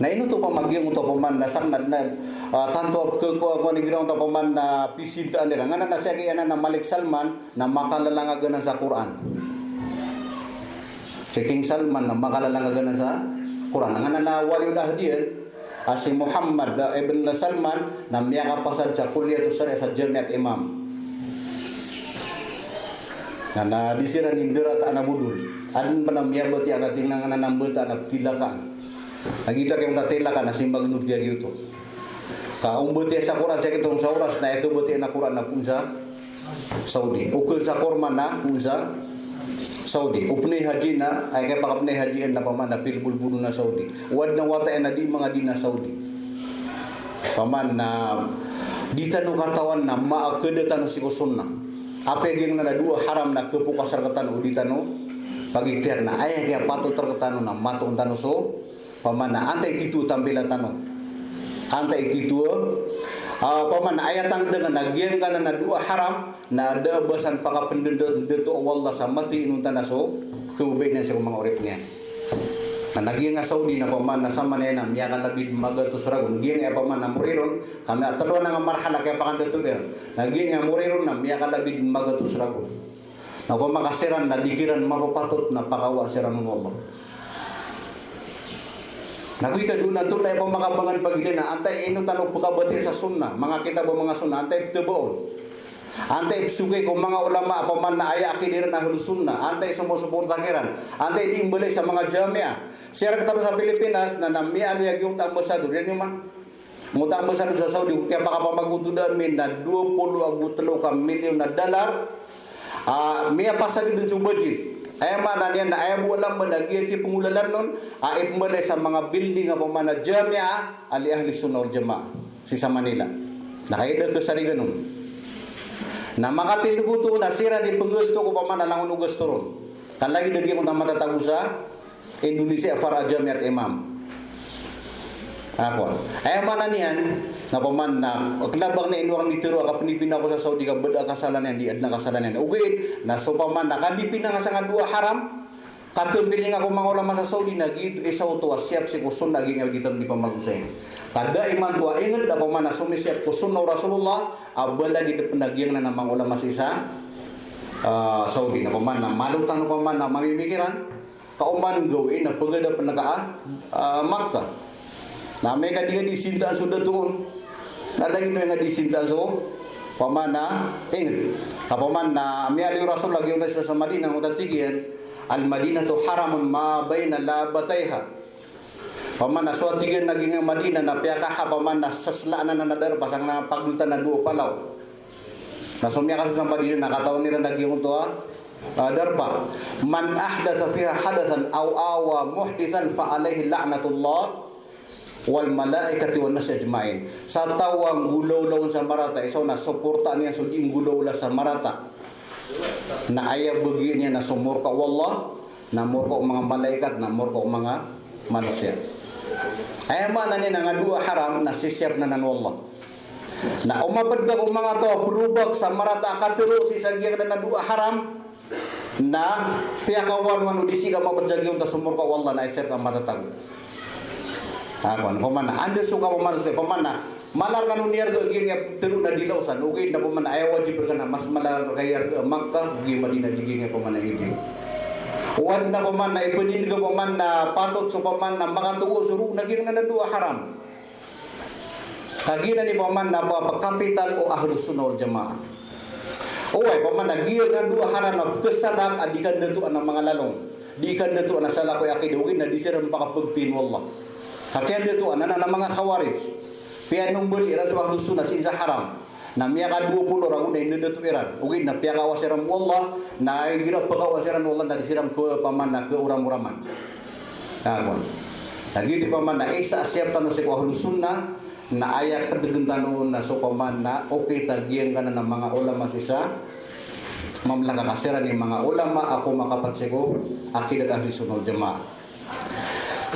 Na ino oto pman a giyangkoto pman na sakn a, na, ah, tanto a pkhakowa ko ni giraw ta pman na pisintaan iran. Nganan a sii ki anan a Malik Salman, na makalalang a ganan sa Qur'an. Si King Salman na makalalang a ganan sa Qur'an. Nganan a waliyul ahd iyan, a si Muhammad, ah, ibn Salman, na miyakapasad sa Kulliyatus Shariah sa Jamiat Imam. Na, na di siran indarata a bodol. Adn pn a miyabatiya a tig iyan a nganan a bata na Tilakan. Na giyoto a kiyabatiya a Tilakan na si Magnod giya giyoto. Ka o mbatiya sa Qur'an sii ko tong sa oras na aya kabatiya a Qur'an na poon sa Saudi. O kn sa korma na poon sa Saudi. O pnay haji na, aya kiyapakapnay haji iyan na pman na pilbolbolo na Saudi. O adn a wata iyan na di mangadi na Saudi. Pman na di tano katawan na maakada tano sii ko sunnah. Apiya giyangkanan a dowa haram na khapokas rktano o di tano pagiktiyaran, na aya kiyapatot rktano na matoon tano so Pman na antaa i titho a tambila tano. Antaa i titho a, ah, pman na aya tangdang na giyangkanan a dowa haram, na da a ba san pakapndndto o Allah sa matoon tano so khababaya niyan sii ko manga oripn iyan. Na giyangkai a Saudi na pman na samanaya na miyakalabid magatos ragon. Giyangkai a pman na mori ron, kami a tlo anan a marhala kiyapakandto iyan. Na giyangkai a mori ron na miyakalabid magatos ragon. Na opama ka siran na di kiran mapapatot na pakawaa siran o Allah. Na go ikadowa na antonaa i pamakabangan pagilay na antaa i ino tano pkabatiya sa sunnah, manga kitab o manga sunnah, antaa i pthabaon. Antaa i psokay ko manga ulama a pman na aya akidah iran a Ahlus Sunnah, antaa i somosoporta kiran, antaa i di mbalay sa manga jamiah. Siran rktano sa Pilipinas na, na miyaaloy a giyangkoto a ambassador, iyan iyo man. Giyangkoto a ambassador sa Saudi, ko kiyapakapamagontod ami na dowa polo ago tlo ka milyon a dollar. Ah, miyapasagad on so budget. Aya maana niyan na aya bo a lamban a giya kipnggolalan on, ah, ipmbalay sa manga building a pman a jamiah a li Ahli Sunnah wal Jamaah sii sa Manila. Na kagiya da kasarigan on. Na makatindg oto na siran i pnggasto ko pman a langon o gasto ron. Ka lagid a giyangkoto a matatago sa Indonesia, far' a Jamiat Imam. Ako. Aya maana niyan, na pman na, kna ba akn ino akn di tharo a kapnipina ko sa Saudi ka bda a kasalanan iyan, di adn a kasalanan iyan. Ogaid na so pman na kapnipina nga sa nga dowa haram, katambiling ako manga ulama sa Saudi na giyoto i isa oto a siyap sii ko sunnah a giyangkai a di tano di pamagosay. Ka da imanto a ingd a pman na somisiyap ko sunnah o Rasulullah, a ba lagid pn a giyangkanan a manga ulama sii sa, ah, Saudi. Na pman na malo tano pman na mamimikiran, ka oman gawii na pagada pn ka, ah, Makkah. Na amay ka di nga di sintaan so dato on. Na lagid o nga di sintaan so pman na ingd. Ka pman na miyaaloy o Rasul a giyangkoto a isa sa Madinah, giyangkoto a tig iyan, "Al-Madinatu haramun ma bayna labatayha." Pman na so a tig iyan a giyangkai a Madinah na piyakaha pman na sa sla anan a darpa sangkanan a pagltan a dowa palaw. Na so miyakasold sa Madinah na katawan iran a giyangkoto a, ah, darpa. "Man ahdatha fiha hadathan aw awa muhdithan fa alayhi la'natullah wal malaikati wan nasi ajma'in." Sa taw a nggolawla on sa marata, isa on na soportaan iyan so di nggolawla sa marata, na aya bagian iyan na so morka o Allah, na morka o manga malaikat, na morka o manga manosiya. Aya maana niyan na nga dowa haram na sisiyap anan o Allah. Na o mapd ka ko manga taw a probak sa marata a katharo sii sa giyangkanan a dowa haram, na piyakawan-wan o di sii ka mapd sa giyangkoto a so morka o Allah na isa rka matatago. Ako, na pman na anda so kapamana so, pman na mala rkano iyarga giyangkai a tharo na di laosan, ogaid na pman na aya wajib rka na mas mala rka iyarga a Makkah, giyangkai a Madinah, giyangkai a pman na ingd. O adn a pman na ipndindg a pman na patot so pman na makatogo so roo na giyangkanan a dowa haram. Ka giyanan i pman na ba, ba kapital o Ahlus Sunnah wal Jamaah. Oway, pman na giyangkai a dowa haram na pkhasalak a di kandatoan a manga lalong. Di kandatoan a salak o akidah, ogaid na di siran pakapagtiin o Allah. Ka kiyandatoan anan a manga Khawarij. Piyanombali iran so Ahlus Sunnah sii sa haram. Na miyakadowa polo ragon na indato iran. Ogaid na piyakaawas iran o Allah, na igira pekaawas iran o Allah na di siran ke-, opama na keoramoraman. Ago. Na giyoto opama na isa a siyap tano sii ko Ahlus Sunnah, na aya kedegen tano na so opama na okit a giyangkanan a manga ulama sii sa mamlaka ka siran i manga ulama a komakapat sii ko aqidat Ahlus Sunnah wal Jamaah.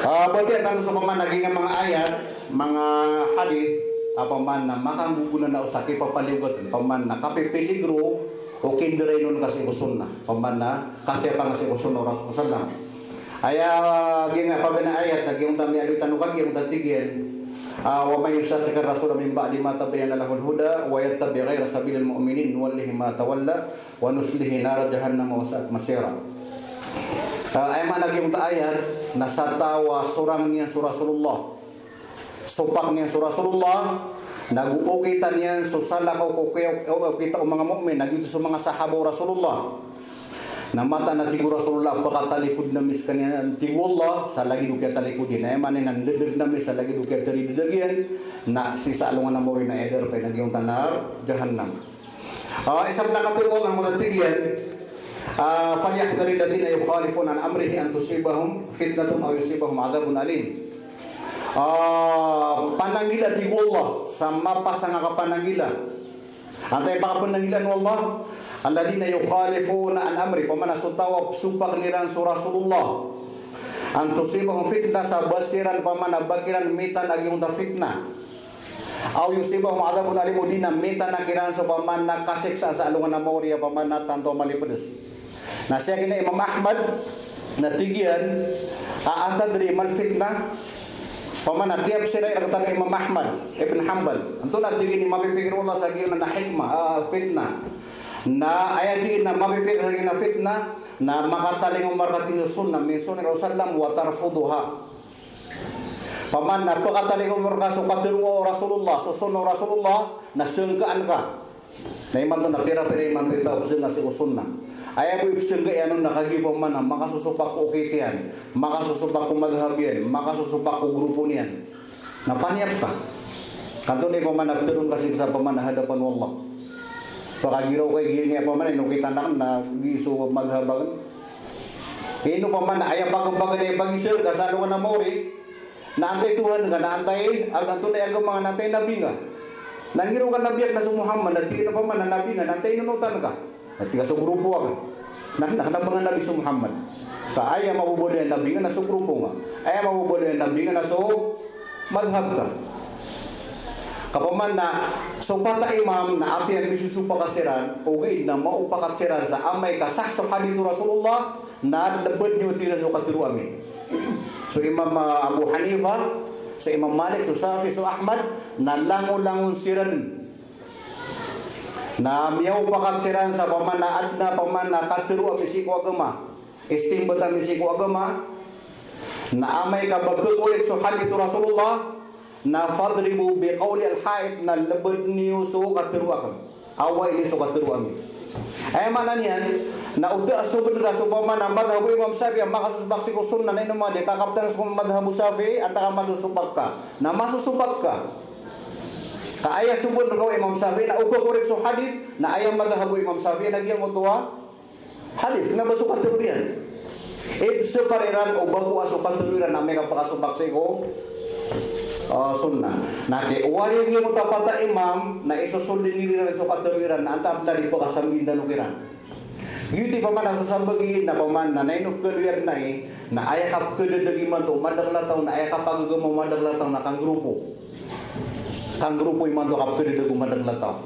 Ah, batiya tano so opama na giyangkai a manga ayat, manga hadith, a opama na makanggogonanao sa kipapaliyogat, opama na kapipiligro o kinderainon ka sii ko sunnah, opama na kasiyapa nga sii ko sunnah o Rasul sallam. Aya giyangkai a paganay a ayat na giyangkoto a miyaaloy tano kagiya giyangkoto a tig iyan, ah, "Wa man yushaqiqir rasula min ba'di ma tabayyana lahul huda wa yattabi' ghayra sabilil mu'minin nuwallihi ma tawalla wa nuslihi nara jahannama wa sa'at masira." Ah, aya maana giyangkoto a ayat na sa taw a sorang iyan so Rasulullah, sopak iyan so Rasulullah, nago okitan iyan so salakaw ko kiya-, o-, okit o manga mu'min, na giyoto so manga sahaba o Rasulullah. Na mataan a tig o Rasulullah, pekatalikod ami sekaniyan, tig o Allah, sa lagid o kiyatalikod iyan. Aya maana niyan na ndedeg ami sa lagid o kiyataridedag iyan, na sii sa alongan a mawri na aya darpa iyan na giyangkoto a nar jahannam. Ah, isa pen a katero o Allah na giyangkoto a tig iyan, ah, "Falyahdharil ladhina yukhalifuna an amrihi an tusibahum fitnatun aw yusibahum adhabun alim." Ah, pananggila, tig o Allah, sa mapasang a kapananggila. Antaa i pakapananggilaan o Allah? "Alladhina yukhalifuna an amri," opama na so taw a sopaken iran so Rasulullah. "An tusibahum fitnah," sa ba siran opama na ba kiran mitan a giyangkoto a fitnah. "Aw yusibahum adhabun alim," odi na mitan a kiran so opama na kaseksaan sa alongan a mawri a opama na tanto a malipedes. Na siyaken i Imam Ahmad, na tig iyan, "A, atadri mal fitnah?" Opama na tiyapsira iran rektano i Imam Ahmad ibn Hanbal. Antonaa tig iyan i mapipikir o Allah sa giyangkanan a hikmah, ah, fitnah. Na aya tig iyan na mapipikir sa giyangkanan a fitnah, na makatalingoma reka, tig iyan, so sunnah, min sunnah Rasul sallam, wa tarfuduha. Opama na pekatalingoma reka so katero o Rasulullah, so sunnah o Rasulullah, na sengkaan ka. Na imanto na pira-pira imanto i taw a pesengga sii ko sunnah. Aya bo i pesengga iyan on na kagiya opama na makasosopak ko okit iyan, makasosopak ko madhab iyan, makasosopak ko grupo niyan. Na paniyap ka. Kanto na i opama na peteron ka sii sa opama na hadapan o Allah. Pekagiraw ka i giyangkai a opama na inokitan aken na giya so madhab aken. Ino opama na aya pakepaken i pagisa ka sa alongan a mawri. Na antai Tuhan ka, na antai, ag-, antonaa i agama nga, na antai nabi nga. Na ngiro ka nabi aken na so Muhammad, na tig iyan opama na nabi nga, na antai inonotan ka. Na tig ka so grupo aken. Na, na kena ba nga nabi so Muhammad. Ka aya mababaloy a nabi nga na so grupo nga. Aya mababaloy a nabi nga na so madhab ka. Ka opama na so pat a imam na apiya misosopak siran, ogaid na maopakat siran sa amay ka sah so hadith o Rasulullah, na lebed niyo, tig iran, so katero ami. So Imam, ah, Abu Hanifa, so Imam Malik, so Shafi'i, so Ahmad, na langolangon siran. Na miyaopakat siran sa opama na aden a opama na katero ami sii ko agama. Istinbat ami sii ko agama. Na amay ka ba kekorek so hadith o Rasulullah, na fadribu bi qawlihal ha'it, na lebed niyo so katero aken. Awai niyo so katero ami. Aya maana niyan, na o da a soben ka so opama na madhab o Imam Shafi'i a makasosopak sii ko sunnah, na ino man di kakaptan so madhab o Shafi'i, antaa ka masosopak ka. Na masosopak ka. Ka aya soben ka o Imam Shafi'i, na o kekorek so hadith, na aya madhab o Imam Shafi'i, na giyangkoto a hadith, kena ba so katero iyan. Ipsepar iran o bago a so katero iran na amay ka pakasopak sii ko, ah, sunnah. Na tig o wari giyangkoto a pat a imam, na isosold iran so katero iran, na antaa pen a di pakasambian tano kiran. Giyoto i opama na so sambagi na opama na, na ino kaloyag na i, na aya kapkededeg imanto o madakl a taw, na aya kapagagama o madakl a taw na kanggrupo. Kanggrupo imanto kapkededeg o madakl a taw.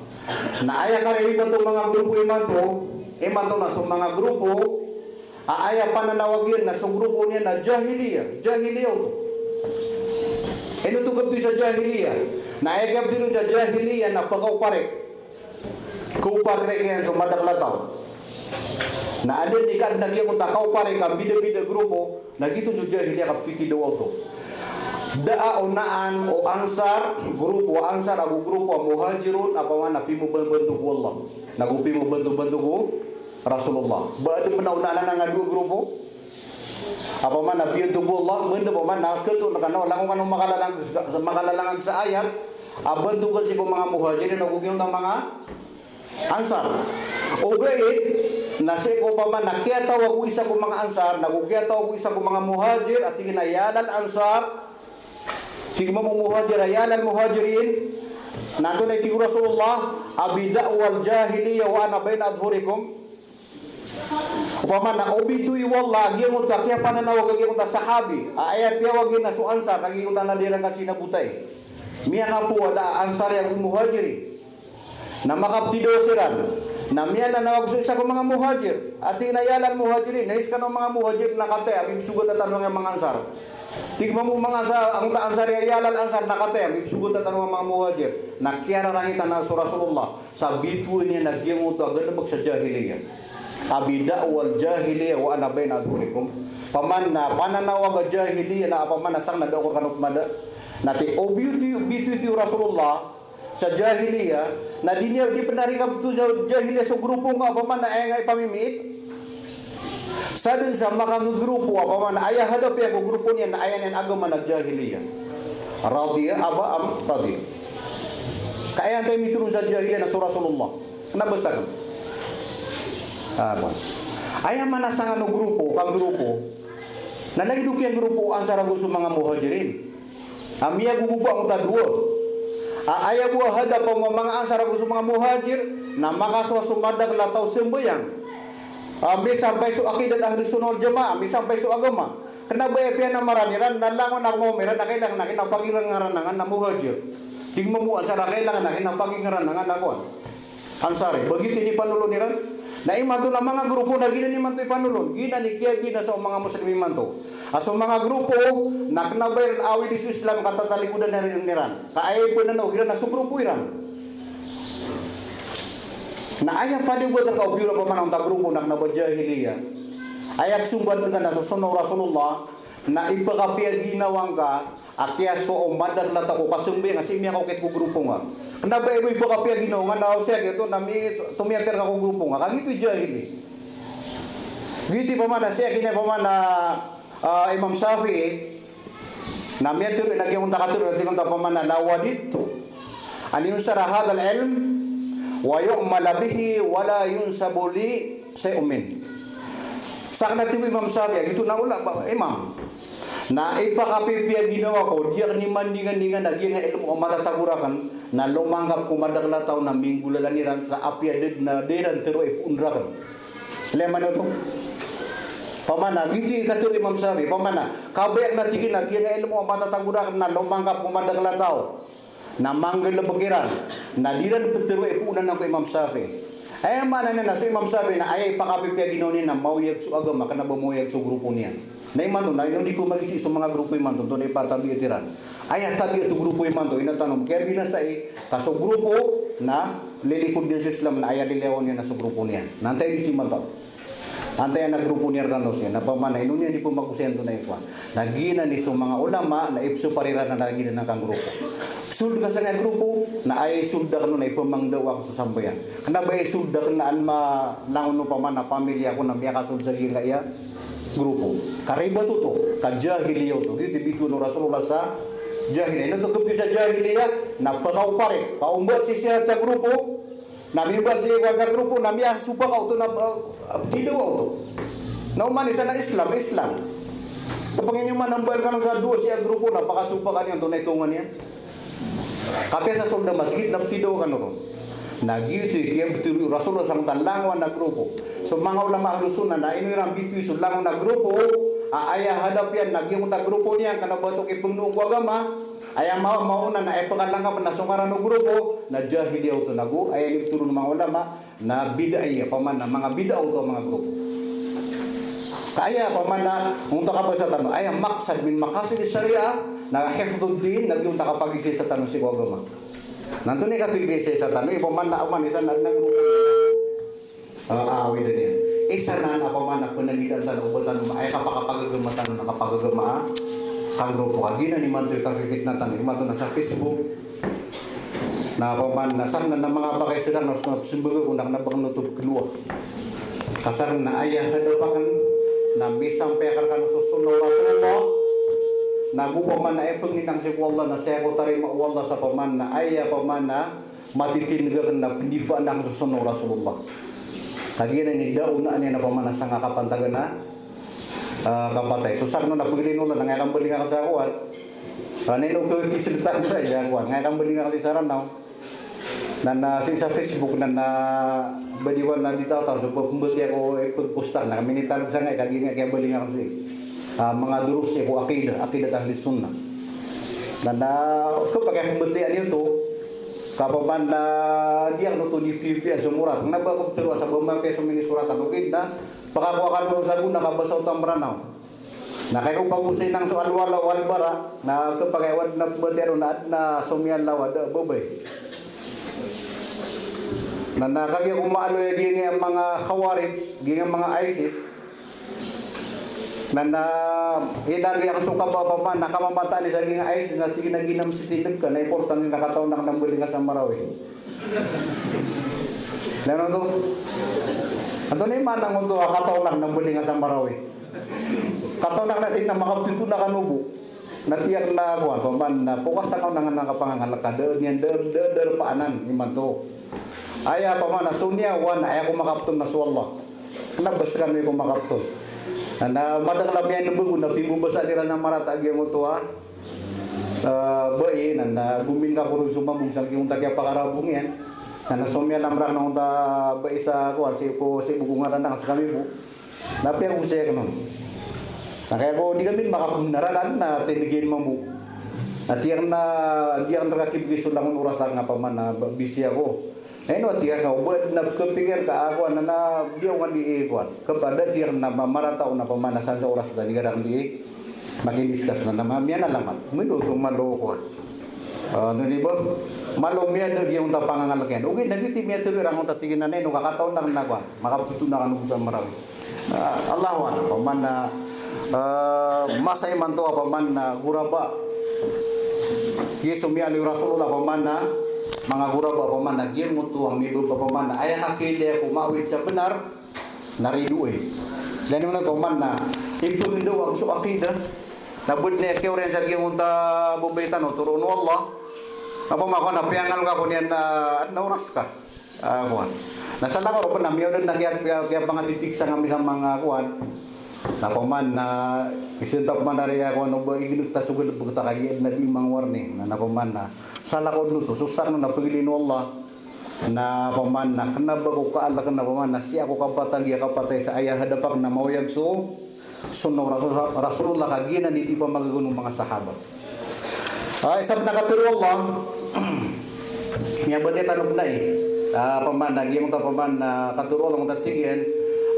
Na aya kariribat o manga grupo imanto, imanto na so manga grupo a aya pananawag iyan na so grupo niyan na jahiliya, jahiliya oto. Ino oto kapdi sa jahiliya? Na aya kapdi sa jahiliya na pakaoparik. Kaoparik iyan so madakl a taw. Na aden i kaden a giyangkoto a kaoparik a bidabida grupo, na giyoto so jahiliya kaptitidawa oto. Da a onaan o Ansar, grupo a Ansar, ago grupo a Muhajirun, a opama na pimobantobantog o Allah. Nago pimobantobantog o Rasulullah. Ba aden pen a onaan anan a dowa grupo? A opama na biyantog o Allah, menda opama na ketoon kano, langon kano makalalang-, makalalangag sa ayat, a bantogan sii ko manga Muhajirin ago giyangkoto a manga Ansar. Ogaid na sii ko opama na kiyatawag o isa ko manga Ansar, na go kiyatawag o isa ko manga Muhajir, a tig iyan a ya lal Ansar, tig mambo o Muhajir a ya lal Muhajirin, na antonaa i tig o Rasulullah, "Abi da'wal jahiliyyah wa ana baina adhhurikum." Opama na o bitowi o Allah a giyangkoto a kiyapananawag a giyangkoto a sahabi a aya tiyawag iyan na so Ansar, ka giyangkoto a na di iran kasinabotay. Miyakapoon a Ansari ago Muhajiri. Na makaptidawa siran. Na miyananawag so isa ko manga Muhajir. A tig iyan a ya lal Muhajirin, na iskano manga Muhajir na kataya, mibsogat tano a manga Ansar. Tig mambo o manga Ansar, angkoto a Ansari a ya lal Ansar na kataya, mibsogat tano a manga Muhajir. Na kiyararangitan so Rasulullah sa bitowan iyan a giyangkoto a galebek sa jahiliyyah. Abi da'wal jahiliyyah wa ana baina adhhurikum. Opama na pananawag a jahiliyyah na opama na sakn na da ako rkano pmada. Na tig o bitowi, bitowi o Rasulullah sa jahiliyyah, na di niyan, di pn a rikabto sa jahiliyyah so grupo nga opama na aya nga ipamimiit. Sadn sa makanggrupo, opama na aya hadap iyan ko grupo niyan na aya niyan agama na jahiliyyah. Radiya aba am radiya. Ka aya antaa i mitoron sa jahiliyyah na so Rasulullah. Kna ba sakn. Ah, ba. Aya maana sangan o grupo, kanggrupo. Na lagid o kiyanggrupo o Ansar ago so manga Muhajirin. A miyagogoba angkoto a dowa. A aya bo a hadap o manga Ansar ago so manga Muhajir, na makasowa so madakl a taw sambayang. A misampay so aqidat Ahlus Sunnah wal Jamaah, misampay so agama. Kna ba aya piyanamaran iran, na langon a komaoma iran, na kailangan a kinapagingaranangan na Muhajir. Tig mambo o Ansar a kailangan a kinapagingaranangan na kowan. Ansari, ba giyoto i inipanolon iran? Na imanto na manga grupo na giyanan imanto i panolon, giyanan i kiyabinasa o manga Muslim imanto. A so manga grupo na kna ba iran awidi so Islam ka tatalikodan iran iran. Ka aya ipananaw iran na so grupo iran. Na aya pd a ba tano ka opiyo opama na onta grupo na kna ba jahiliyyah. Aya ksombadan ka na so sunnah o Rasulullah, na ipakapiya ginawa ngka a kiyasowa o madakl a taw ko kasambayang a sii miyakaokit ko grupo nga. Kna ba aya bo ipakapiya ginawa nga na o sii a giyoto na mi, tomiyapiya rka ko grupo nga. Ka giyoto i jahili. Giyoto i opama na sii a kina opama na, ah, Imam Shafi'i, na miyatharo iyan a giyangkoto a katharo iyan a tig iyan a opama na, "Law wadidtu an yunshara hadhal ilm wa yu'mala bihi wa la yunsabu li shay'un min." Sakn, a tig o Imam Shafi'i, a giyoto na ola, ba, Imam. Na ipakapipiya ginawa ko, di akn imandingandingan a giyangkai a ilmo a matatago rakn, na lomangkap ko madakl a taw na minggolalan iran sa apiya da dn a da iran tharoa i poon rakn. Ilay man oto. Opama na, giyoto i katharo o Imam Shafi'i, opama na, kabaya akn a tig iyan a giyangkai a ilmo a matatago rakn na lomangkap ko madakl a taw. Na manggalbk iran, na di iran ptharoa i poon anan ko Imam Shafi'i. Aya maana niyan na so Imam Shafi'i na aya ipakapipiya ginawa niyan na maoyag so agama, kna ba maoyag so grupo niyan. Na imanto na ino di pmagizai so manga grupo imanto, antonaa i patabiat iran. Aya tabiat o grupo imanto, ino tano kiyabinasai, ka so grupo na lilikod iyan so Islam na aya lilayawan iyan na so grupo niyan. Na antaa i di so imanto. Antaa i ana grupo niyan rkano sii, na opama na ino niyan di pmagosayan antonaa i kowan. Na giyanan i so manga ulama na ipsopar iran a giyanan a kanggrupo. Sold ka sangkai a grupo, na aya isold akn on na ipmangdawa ko so sambayang. Kna ba aya isold akn na an ma langon opama na pamilya ko na miyakasold sa giyangkaya grupo. Ka ribat oto, ka jahiliya oto. Giyoto i bitowan o Rasulullah sa jahiliya. Ino oto kabtowi sa jahiliya, na pkaopar i, kaombat sii sirat sa grupo, na miyabat sii ko sa grupo, na miyasopak oto na, ah, ptidawa oto. Na oman i isa na Islam, Islam. Tpngn iyo man a mbala kano sa dowa sii a grupo na pakasopak iyan antonaa i kaonga niyan. Kapiya sa sold a masgit na ptidawa kano ron. Na giyoto i kiyabtowi o Rasulullah sangkoto a langowan a grupo. So manga ulama Ahlus Sunnah na ino iran bitowi so langowan a grupo, a aya hadap iyan na giyangkoto a grupo niyan, kna ba so kipngnoon ko agama, aya ma-, maona na aya pkalangkap na so ngaran o grupo na jahiliya oto, nago aya iniptharoon o manga ulama na bid'iyah, opama na manga bid'ah oto a manga grupo. Ka aya opama na onta kabasa tano, aya maqsad min maqasid ash-shari'ah na hifdhud din, na giyangkoto a kapagisaisa tano sii ko agama. Na antonaa i kapagisaisa tano, opama na, opama na isa na, na grupo. Ah, ah, awid iyan. Isa na, opama na pnagilaan tano, o ba tano, aya kapakapagagama tano na kapagagama a kanggrupo. Ka giyanan imanto i kafifitna tano, imanto na sa Facebook. Na opama na sakn na manga pakaiza na so smbag ko na kna ba kn oto pklowa. Ka sakn na aya hadap akn na misampay akn rkano so sunnah o Rasulullah. Na go pman a ipnginang sii ko Allah na sii ko tarima o Allah sa pman na aya pman a matitindg akn na pndipaan akn so sunnah o Rasulullah. Kagiya na ini da onaan iyan a pman a sangka kapantagan a, ah, kapatay. So sakn on na pagilin o Allah na ngaya kambaling akn sa kowan. Ah, na ino ko kisdta akn sa iya kowan. Ngaya kambaling akn sa Ranaw. Na, na sii sa Facebook na, na ba di wan na di tataw so pmbatiya ko, eh, pagpostan na kami ni talg sangay kagiya ngaya kiyabaling akn sii. Ah, manga durus iyan ko aqidah, aqidah ahli sunnah. Na, na kapakay pmbatiya niyo oto, ka pman na di akn oto di pipiya so morat. Kna ba ko ptharoa sa ba mapiya so minisoratan. Ogaid na pakakowa kano ron sa gona ka basa oto a Mranaw. Na kay ko pagosay nang so al-wala wal-bara, na kapakay wad na pmbatiya ron na adn a so miyalaw a da a babay. Na, na kagiya ko maaloy a giyangkaya manga Khawarij, giyangkaya manga ISIS. Na, na inaloy akn so kaba pman na kamamataan iyan sa giyangkaya ISIS na tig iyan a giya na msitindg ka na importante na katawan akn a mbaling ka sa Marawi. Na ino oto? Antonaa i maana oto a katawan akn a mbaling ka sa Marawi? Katawan akn na tig iyan a makapthoto na kano bo. Na tig akn a kowan, pman na pokasan ka on angkanan a kapangangalk ka, da niyan da, da, da darpa anan imanto. Aya pman na so niyan wan, aya ko makapthon na so Allah. Kna ba skano i ko makapthon. Na, na madakl a miyan'g bago na pimbabasa iran a marata a giyangkoto a, ah, bai, na, na gomin ka ko ron so mambo sa giyangkoto a kiyapakarabong iyan. Na, na so miyalamra akn a onta bai sa kowan, sii ko, sii bo ko ngaran akn sa kami bo. Na piyagosay akn on. Na kaya ko di kami makapnaragan na tindg iyan mambo. Na tig akn a di akn rka kibgay so langon oras akn a pman na ba, busy ako. Na ino a tig akn a o ba na kapikir ka a kowan na, na biyaw nga di kowan. Kapada tig akn a ma-, marata on a pman na san sa oras da di ka rakn di makidiskas na, na ma-, miyanalamat. Mido oto malo kowan. Ah, ino di ba? Malo miyada giyangkoto a pangangalk iyan. Ogaid na giyoto i miyatero iran onta tig iyan a ino ka katawan akn a kowan. Makapthoto na kano bo sa Marawi. Ah, Allahu a'lam, pman na, ah, masa imanto a pman na ghuraba. Giya so miyaaloy o Rasulullah pman na manga ghuraba pman na giyangkoto a mibaba pman na aya aqidah ko maawid sa bnar na ridoay. Lagid imanto pman na ipngndaw akn so aqidah. Na bd na kiyaoriyan sa giyangkoto a babay tano, toroon o Allah. Na pman ko na piyangalk ako niyan na adn a oras ka. Ah, kowan. Na salakaw ron pn na miyaw dn na kiya, kiya, kiyapangatitik sangkami sa manga kowan. Na pman na isnta pman a riya kowan o ba ignk ta so galbk ta kagiya adn a di manga warning. Na, na pman na salakaw dn oto. So sakn on na pagilin o Allah. Na pman na kna ba ko kaalk na pman na sii ako kapatay, giya kapatay sa aya hadap akn na maoyag so sunnah o Rasul, Rasulullah kagiya na di pamagagon o manga sahaba. Ah, isa pn a katharo o Allah. Miyabatiya tano pn ai. Ah, pman na giyangkoto a pman na katharo o Allah, giyangkoto a tig iyan.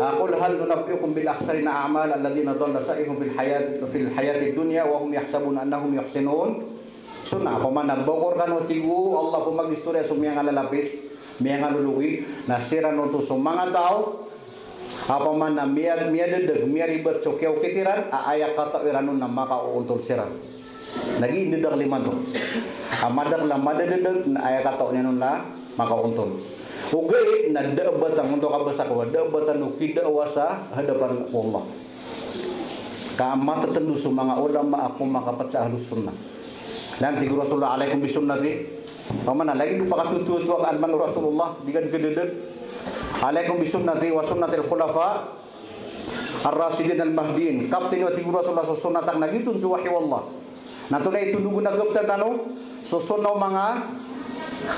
Ah, "Qul hal nunabbi'ukum bil akhsarina a'mala alladhina dhalla sa'yuhum fil hayati, fil hayatid dunya wa hum yahsabuna annahum yuhsinun sun'a." Pman na ba ko rkano, tig o Allah, pmagistoriya so miyangalalapis, miyangalologi, na siran oto so manga taw a pman na miya, miyadadg, miyaribat so kiyaokit iran, a aya katao iran on na makaoontol siran. Lagid i ndadakl imanto. A madakl a madadadg na aya katao niyan on na makaoontol. Ogaid na da a ba tano, oto kabasa ko, da a ba tano kidaawa sa hadapan o Allah. Ka matatndo so manga ulama a komakapt sa Ahlus Sunnah. Lagid tig o Rasulullah, "Alaikum bi sunnati." Pman na lagid o pakatototo a kaadman o Rasulullah, di ka dkdadg. "Alaikum bi sunnati wa sunnatil khulafa ar-rashidin al-mahdiyyin." Kaptn iyo, tig o Rasulullah, so sunnat akn, na giyoto so wahyu o Allah. Na antonaa i tondog on a kaptan tano? So sunnah o manga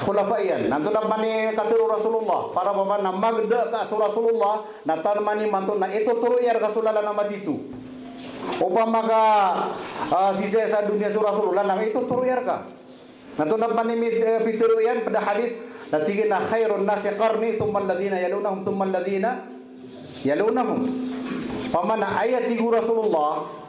khulafa iyan. Na antonaa pman i katharo o Rasulullah? Para pman na magda ka so Rasulullah, na tanman imanto na itotoro iyan rka so lalan a matito. Opama ka, ah, sisaya sa doniya so Rasulullah, na itotoro iyan rka. Na antonaa pman i mit-, eh, pitharo iyan pd a hadith, na tig iyan a, "Khairun nasi qarni, thumma alladhina yalunahum, thumma alladhina yalunahum." Pman na aya tig o Rasulullah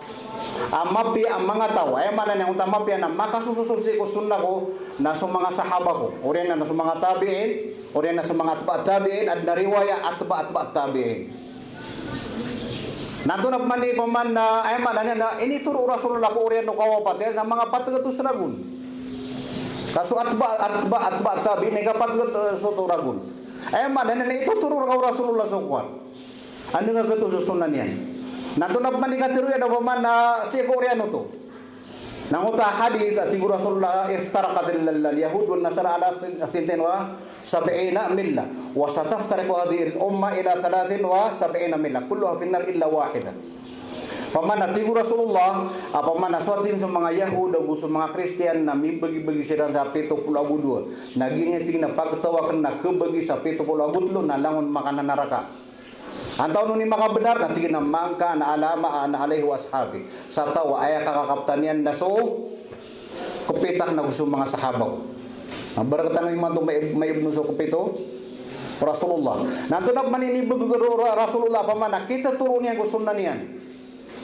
a mapiya a manga taw, aya maana niyan onta mapiya na makasosold sii ko sunnah ko, na so manga sahaba ko, oriyan na so manga tabi'in, oriyan na so manga atba' tabi'in, adn a riwaya atba' atba' tabi'in. Na antonaa pman i pman na, aya maana niyan na initoro o Rasulullah ko oriyan o kawapat iyan na manga pat gatos ragon. Ka so atba', atba', atba' tabi'in na ika pat gatos oto ragon. Aya maana niyan na itotoro rka o Rasulullah so kowan. Anda nga gatos so sunnah niyan. Na antonaa pman i katharo iyan a pman na sii ko oriyan oto. Na angkoto a hadith a tig o Rasulullah, "Iftaraqat al-, al-, al-yahud wan nasara ala thin-, thintain wa sab'ina millah, wa sataftariqu hadhihi al-ummah ila thalathin wa sab'ina millah, kulluha fin nar illa wahidah." Opama na tig o Rasulullah, opama na so, tig iyan, so manga Yahud ago so manga Kristiyan na mibagibagi siran sa pito polo ago dowa. Na giyangkai, tig iyan, a pagtaw akn na khabagi sa pito polo ago tlo na langon makananaraka. Antaa on i makabenar? Na tig iyan a, "Man kana ala ma ana alayhi wa ashabi." Sa taw a aya kakakaptan iyan na so kepit akn ago so manga sahaba ko. Na, barakatan imanto, mai-, maibno so kepit o Rasulullah. Na antonaa pman i inibegay o Ra-, Rasulullah, opama na kitotoro niyan ko sunnah niyan?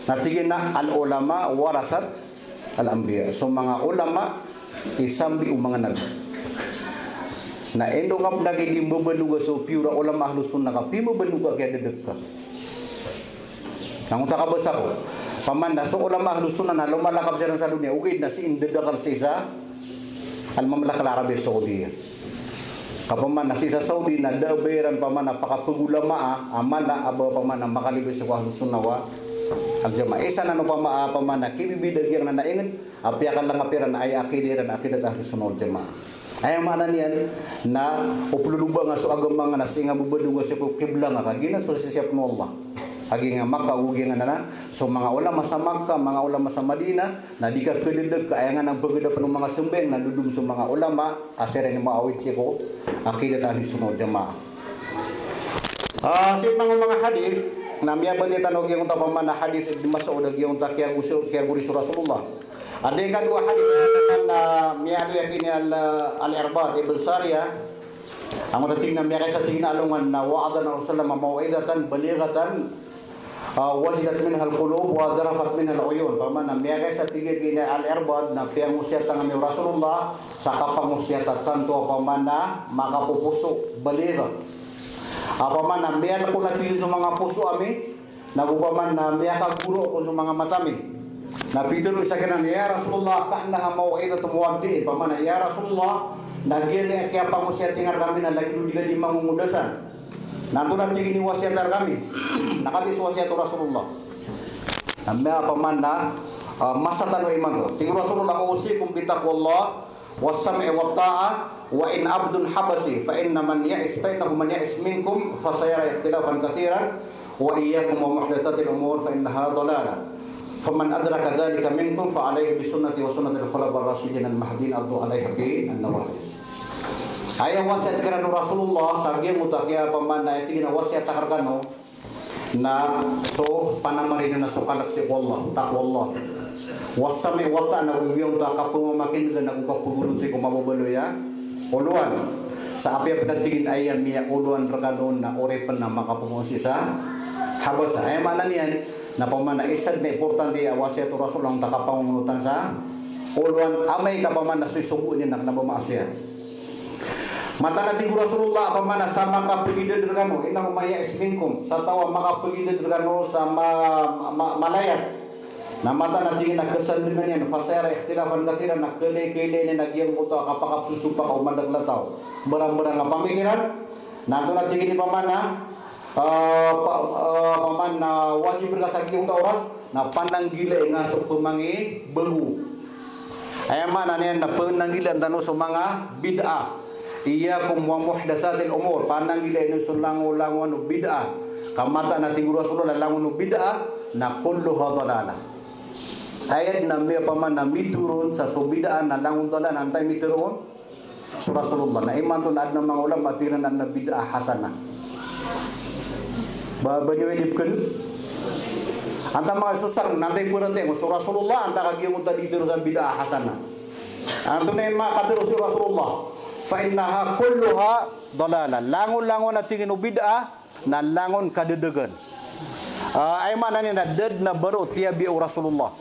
Na tig iyan a, "Al-ulama warathat al-anbiya." So manga ulama i sambi o manga nabi. Na ino ngka pn a di mbabanog a so pure a ulama Ahlus Sunnah ka, pimbabanog ka, kiyadedek ka. Na angkoto a kabasa ko, opama na so ulama Ahlus Sunnah na lomalakap siran sa doniya, ogaid na sii ndedakl sii sa Al-Mamlaka Al-Arabiya Saudiya. Ka opama na sii sa Saudi na da a ba iran opama na pakapagulamaa a mala a ba opama na makaliyo sii ko Ahlus Sunnah wal Jamaah. Isa nan opama, opama na kibibida giyangkanan a ingd a piyakalangkap iran a aya aqidah iran a aqidat Ahlus Sunnah wal Jamaah. Aya maana niyan na o plolobanga so agama nga na sii nga babadog sii ko qiblah nga, ka giyanan so sisiyapn o Allah. Kagiya nga Makkah, ago giyanan a so manga ulama sa Makkah, manga ulama sa Madinah, na di ka khadedeg ka aya nga na pagedapn o manga sambayang na dodom so manga ulama a siran i maawid sii ko aqidat Ahlus Sunnah wal Jamaah. Ah, sii pman ko manga hadith, na miyabatiya tano giyangkoto opama na hadith Ibn Mas'ud a giyangkoto a kiyago-, kiyagori so Rasulullah. Aya ikadowa a hadith na miyaaloy a giya ini al-, Al-Irbad ibn Sariyah. Angkoto a tig iyan a miyakaisa, tig iyan, a alongan na wa'adhana Rasulullah maw'idhatan balighatan, ah, wajilat minhal qulub wa dharafat minhal uyun. Opama na miyakaisa, tig iyan, a giya ini Al-Irbad na piyangosiyatan ami o Rasulullah sa kapangosiyat a tanto a opama na makapoposo, baligh. Opama na miyalkon a, tig iyan, so manga poso ami, nago opama na miyakagoro kon so manga mata mi. Na pitharo i sakiran, "Ya Rasulullah, ka'annaha maw'idhatu muwaddi'." Opama na, "Ya Rasulullah, na giya ini a kiyapangosiyat iyan rkami na lagid o di ka di mangongodasan." Na antonaa, tig iyan, i wasiyat rkami? Na katii so wasiyat o Rasulullah. Na miya opama na, ah, masa tano imanto. Tig o Rasulullah, "Usikum bitaqwallah, was-sam'i wat-ta'ah, wa in abdun habashi, fa inna man ya'ish, fa innahu man ya'ish minkum fasayara ikhtilafan kathiran, wa iyyakum wa muhdathatil umur, fa innaha dalalah. Faman adraka dhalika minkum fa alayhi bi sunnati wa sunnatil khulafa'ir rashidin al-mahdiyyin addu alayha bin nawajidh." Aya wasiyat kiran o Rasulullah sa giyangkoto a kiya opama na, tig iyan, a wasiyat akn rkano, na so panamari niyan na so kalk sii ko Allah, taqwallah. Was-sam'i wat-ta'ah, nago giyangkoto a kapamamakin'ga nago kapagoloto ko mababaloy a olowan. Sa apiya pn, tig iyan, a aya miyaolowan rkano na oripn a makapopoon sii sa Habasha. Aya maana niyan na opama na isa dn a importante a wasiyat o Rasulullah angkoto a kapangonotan sa olowan, amay ka opama na so isogo niyan na kna ba maasiyat. Mataan a tig o Rasulullah, opama na sa makapagidad rkano, innahu man ya'ish minkum, sa taw a makapagidad rkano sa ma-, ma-, malayat. Na mataan a, tig iyan, a kasandngan iyan, fasayara ikhtilafan kathiran, na khailay-khailay niyan a giyangkoto a kapakapsosopak o madakl a taw. Mbarang-mbarang a pamikiran. Na antonaa, tig iyan, opama na, ah, pa-, ah, opama na wajib rka sa giyangkoto a oras, na pananggilai nga so pmangibago. Aya maana niyan na pananggilaan tano so manga bid'ah. Iyyakum wa muhdathatil umur. Pananggilai niyo so langolangon o bid'ah. Ka mataan a tig o Rasulullah, langon o bid'ah na kulluha dalalah. Aya dn a miya opama na mitharo on sa so bid'ah na langon dalalah, na antaa i mitharo on? So Rasulullah. Na imanto na adn a manga ulama a tig iran a adn a bid'ah hasanah. Ba, ba niyo aya di pkhaadn? Antaa manga sosa, na antaa i paratiyaya ko so Rasulullah, antaa ka giyangkoto a di tharo sa bid'ah hasanah? Antonaa i manga katharo o Rasulullah? Fa innaha kulluha dalalah. Langolangon a, tig iyan, o bid'ah na langon kadedegan. Ah, aya maana niyan na da dn a baro tiyabiya o Rasulullah.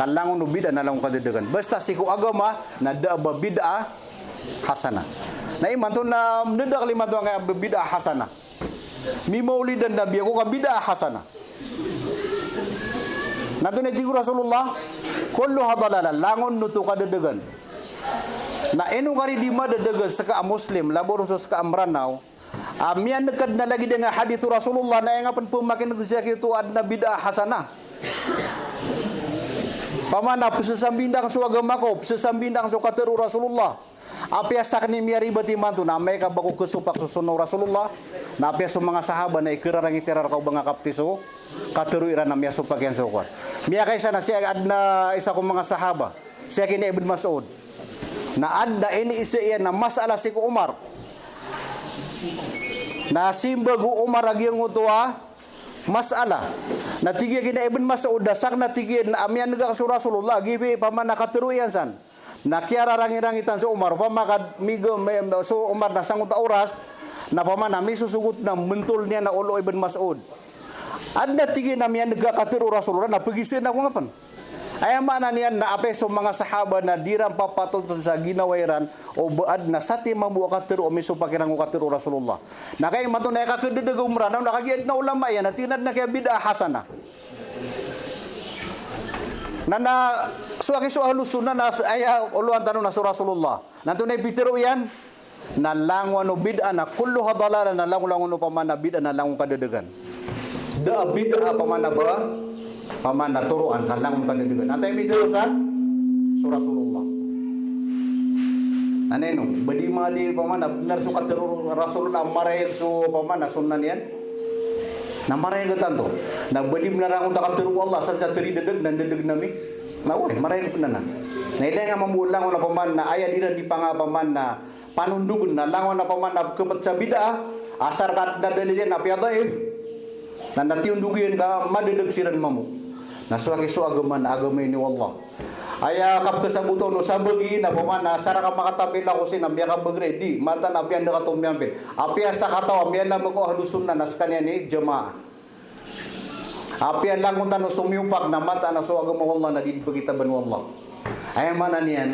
Ka langon o bid'ah na langon kadedegan. Basta sii ko agama na da a ba bid'ah hasanah. Na imanto na mdadakl imanto angkaya a ba bid'ah hasanah. Mimawlid an Nabi ako ka bid'ah hasanah. Na antonaa i tig o Rasulullah, kulluha dalalah, langon oto kadedegan. Na ino ka di madadegan, ska a Muslim, labo ron so ska a Mranaw, a miyanekad na lagid angkaya a hadith o Rasulullah, na aya nga pn pmakin'g sii aki oto adn a bid'ah hasanah. Pamana, psasambindang so agama ko, psasambindang so katharo o Rasulullah. Apiya sakn i miyaribat imanto na amay ka ba ko khasopak so sunnah o Rasulullah, na apiya so manga sahaba na ikararangit iran rka o ba ngka kapti so katharo iran na miyasopak iyan so kowan. Miyakaisa na sii, adn a isa ko manga sahaba, sii kina Ibn Mas'ud. Na adn a iniisa iyan a mas'ala sii ko Umar. Na simbag o Umar a giyangkoto a mas'ala. Na tig iyan kina Ibn Mas'ud, da sakn a tig iyan a miyan'gak so Rasulullah, giya pamana katharo iyan san. Na kiyararangirangitan so Umar, opama ka migo, mi-, so Umar na sangkoto a oras, na pamana misosogot na mentol niyan a olo o Ibn Mas'ud. Adn a tig iyan a miyan'gak a katharo o Rasulullah, na pgisn ako ngka pn. Aya maana niyan na apiya so manga sahaba na di iran papatotn sa ginawa iran, o ba adn a satiman bo a katharo a misopak iran ko katharo o Rasulullah. Na kay imanto na aya kakhdadg o Umar na, na kagiya adn a ulama iyan, na tig iyan a adn a kiyabid'ah hasanah. Na, na, so aki so ahlus sunnah na, aya olowan tano na so Rasulullah. Na antonaa i pitharo iyan? Na langon o bid'ah na kulluha dalalah, na langon, langon o pamana bid'ah na langon kadadagan. Da a bid'ah pamana ba, pamana toroan ka langon kadadagan. Antaa i mitharo san? So Rasulullah. Anay no, ba di ma di pamana bnar so katharo o Rasulullah, marayag so pamana sunnah niyan. Na marayag tanto. Na ba di bnar angkoto a katharo o Allah, sa sa tiri dadag, na dadag nami. Na oway, marayag pn anan. Na ilay nga mambo langon a pamana, aya di iran di panga pamana, panondogn na langon a pamana khabt sa bid'ah, asar ka adn a dalil iyan a apiya daif, na na tiyondog iyan ka madadag siran mambo. Na so aki so agama na agama ini o Allah. Aya kapkhasaboto o sabagi na pamana asar ka makatampil ako sii na miyakabagr, di, mataan a apiya ndakato miyampil. Apiya sakataw a miyalamak o ahlus sunnah na skaniyan i jamaah. Apiya langon tano so miyopak na mataan a so agama o Allah na di pkitaban o Allah. Aya maana niyan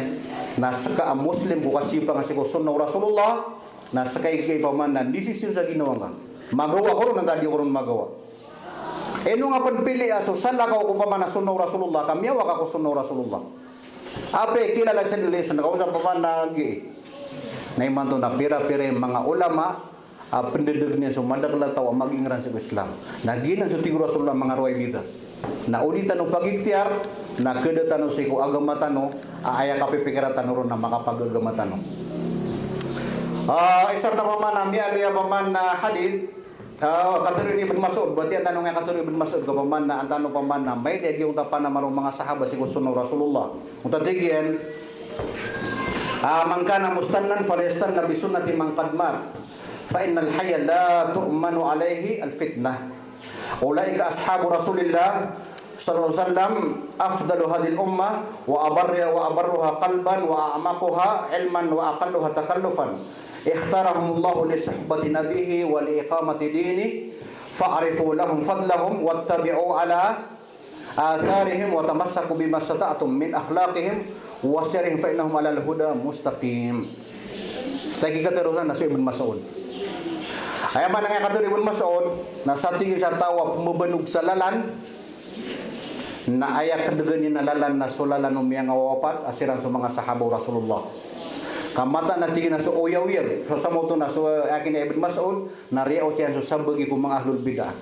na ska a Muslim ko kasipang sii ko sunnah o Rasulullah, na ska i pamana desisyon sa ginawa ngka. Magawa ko ron antaa di ko ron magawa. Ino nga pn pili a so salakaw ko pamana sunnah o Rasulullah, ka miyawa ka ko sunnah o Rasulullah. Apiya kilala sa lisan ka o sa pamana gi. Na imanto na pira-pira i manga ulama, a pndadag niyan so madakl a taw a maging ran sii ko Islam. Na giyanan so tig o Rasulullah a manga Ruwaybidah. Na o di tano pagikhtiyar, na khada tano sii ko agama tano, a aya kapipikira tano ron na makapagagama tano. Ah, isa na pamana, miyaaloy a pamana hadith, ah, katharo i Ibn Mas'ud, batiya tano nga katharo i Ibn Mas'ud, ka pamana, antano pamana, mailay a giyangkoto a panamar o manga sahaba sii ko sunnah o Rasulullah. Onta tig iyan, ah, "Man kana mustannan falyastanna bi sunnati man qad mat, fa innal hayya la tu'manu alayhi al fitnah. Ulaika ashabu Rasulillah sallallahu alayhi wasallam, afdalu hadhihil ummah, wa abarri-, wa abarruha qalban, wa a'maquha ilman, wa aqalluha takallufan. Ikhtarahumullahu li suhbati nabihi wa li iqamati dinihi. Fa'rifu lahum fadlahum, wattabi'u ala atharihim wa tamassaku bima istata'tum min akhlaqihim wa siyarihim fa innahum alal huda mustaqim." Tagi katharo san na so Ibn Mas'ud. Aya maana nga katharo i Ibn Mas'ud, na sa tig iyan sa taw a pmbabanog sa lalan, na aya kdgan iyan a lalan na so lalan o miyangawawapat a siran so manga sahaba o Rasulullah. Ka mataan a tig iyan a so oyawyag, so samoto na so, eh, aya kina Ibn Mas'ud, na riyaot iyan so sabagi ko manga ahlul bid'ah.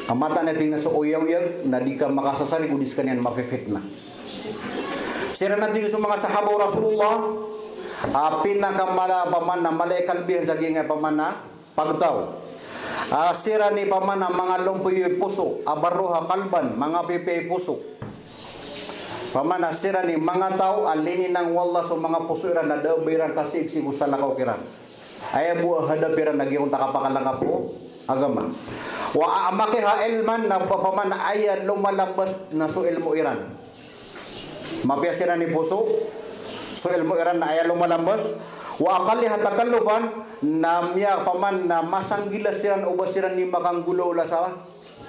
Ka mataan a tig iyan a so oyawyag na di ka makasasarig o di skaniyan mapipitna. Siran a tig iyan so manga sahaba o Rasulullah a pinakamala, pamana, mala i kalbi iyan sa giyangkai a pamana pagtaw. A siran i pamana manga lompoy i poso, abarruha qalban, manga pipiya i poso. Pamana siran i manga taw a lininang o Allah so manga poso iran na da a ba iran kasiig sii ko salakaw kiran. Aya bo a hadap iran a giyangkoto a kapakalangkap o agama. Wa a'maqiha ilman, na pa-, pamana aya lomalambas na so ilmo iran. Mapiya siran i poso, so ilmo iran na aya lomalambas. Wa aqalliha takallufan, na miya pamana masanggilas siran o ba siran i makanggolawla sa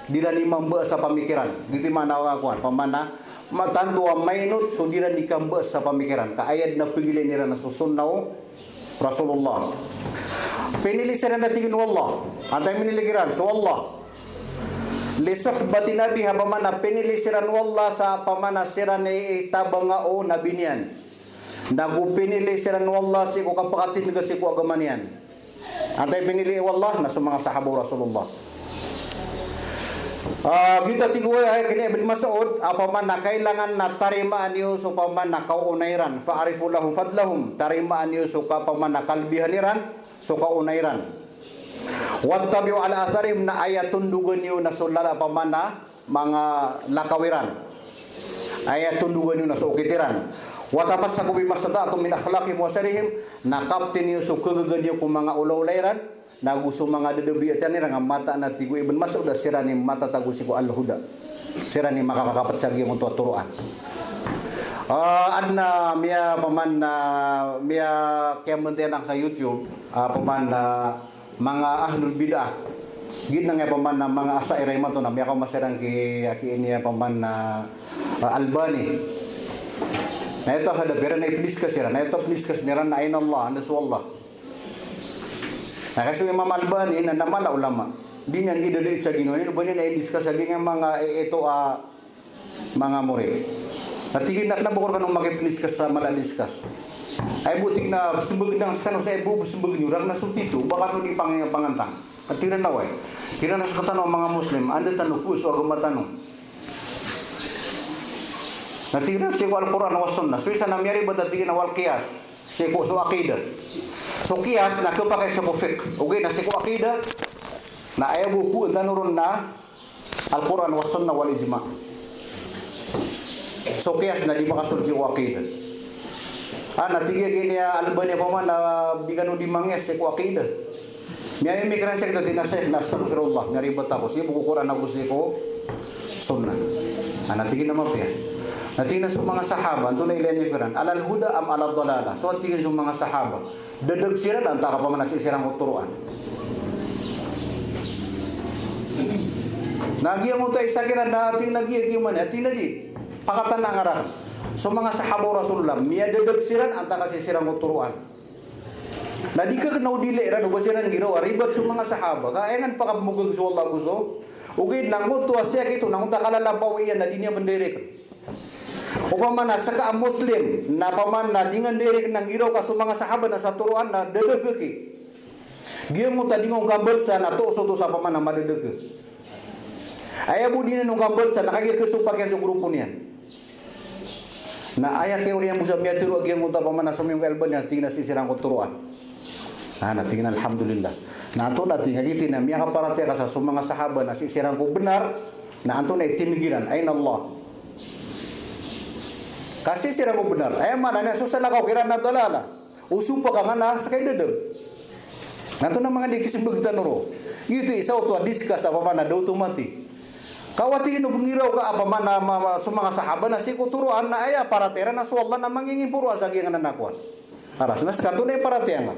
di iran i mambaa sa pamikiran. Giyoto i maana o kowan, pamana, ma-, tanto a mainot so di iran i kambaa sa pamikiran. Ka aya dn a pgilayn iran na so sunnah o Rasulullah. Pinili siran a tig iyan o Allah. Antaa i minili kiran? So Allah. Li suhbati nabihi, pamana pinili siran o Allah sa pamana siran i tabanga o Nabi niyan. Nago pinili siran o Allah sii ko kapakatindga sii ko agama niyan. Antaa i pinili o Allah? Na so manga sahaba o Rasulullah. Ah, giyoto a tig o, aya kini Ibn Mas'ud, opama na kailangan na tarimaan iyo so opama na kaoona iran, fa'rifu lahum fadlahum, tarimaan iyo so ka-, opama na kalbihan iran, so kaoona iran. Wattabi'u ala atharihim, na aya tondogan iyo na so lala-, opama na manga lakaw iran. Aya tondogan iyo na so okit iran. Wa tamassaku bima istata'tum min akhlaqihim wa siyarihim, na kaptin iyo so kagaga niyo ko manga olaola iran, na go so manga dadabiatan iran, nga mataan a tig o Ibn Mas'ud a siran i matatago sii ko al-huda. Siran i makakakapt sa giyangkoto a toroan. Ah, adn a miya opama na, miya kiyambantayan akn sa YouTube, ah, opama na manga ahlul bid'ah. Giyanan i opama na manga Asha'irah imanto na miyakaoma siran ki, aki ini opama na, ah, Albani. Na ito a hadap iran na ipndiscuss iran. Na ito a pndiscuss iran na aina Allah, anda so Allah. Na kagiya so Imam Albani na, na mala a ulama. Di niyan idadait sa ginawa niyan, o ba niyan i-discuss sa giyangkai a manga, eh, ito a manga morid. Na tig iyan a kna ba ko rkano makipndiscuss sa mala a discuss. Aya bo tig iyan a psmbagn tano skano sa aya bo psmbagn iyo, rakn a so tito, ba kano di pang-, pangantang. Na tig iran a oway. Tig iran a sktano a manga Muslim, anda tano ko so agama tano. Na tig iran sii ko Al-Qur'an was Sunnah. So isa na miyaribat a tig iyan a wal qiyas. Sii ko so aqidah. So qiyas na khapakay sii ko fiqh. Ogaid na sii ko aqidah, na aya bo ko tano ron na Al-Qur'an was Sunnah wal ijma'. So qiyas na di makasold sii ko aqidah. Ah, na tig iyan a gini a Albani a opama na di kano di mangiyas sii ko aqidah. Miyamimikiran sii ko tig iyan a Sheikh na astaghfirullah, miyaribat ako sii bo ko Qur'an ago sii ko Sunnah. Ah, na tig iyan a mapiya. Na tig iyan a so manga sahaba, antonaa i ilaya niyo kiran, alal huda am alad dalalah? So tig iyan so manga sahaba, dadag siran antaa ka opama na sii siran ko toroan. Na giyangkoto a isa kiran na tig iyan a giya, giya man, tig iyan a di. Pakatanaan ka rakn. So manga sahaba o Rasulullah, miyadadag siran antaa ka sii siran ko toroan. Na di ka kna o di ilay iran o ba siran giraw a ribat so manga sahaba. Ka aya ngka pakapmbogag so Allah ago so. Ogaid na angkoto a siyakito, na angkoto a kalalampaw iyan na di niyan pndirikn. Opama na ska a Muslim, na opama na di ngka ndirikn a giraw ka so manga sahaba na sa toroan na dadag ka ki. Giyangkoto a di ngka on kambalsa na toos oto sa opama na madadag ka. Aya bo di niyan on kambalsa na kagiya khasopak iyan so grupo niyan. Na aya kiyaoriyan bo sa miyatharo a giyangkoto a opama na somiyong ka Albani na tig iyan a sii siran ko toroan. Ah, na tig iyan a alhamdulillah. Na antonaa tig iyan a giyoto na miyakaparatiyaya ka sa so manga sahaba na sii siran ko bnar, na antonaa i tindg iran, aina Allah? Ka sii siran ko bnar. Aya maana niyan so salakaw kiran na dalalah. O sopak angka na ska i dadag. Na antonaa manga di kismbag tano ron. Giyoto i isa oto a discuss a opama na da oto mati. Ka o tig iyan o pnggiraw ka a opama na ma-, ma-, so manga sahaba na sii ko toroan na aya paratiyaya iran na so Allah na mangingimporo sa giyangkanan a kowan. Aras na ska antonaa i paratiyaya ngka.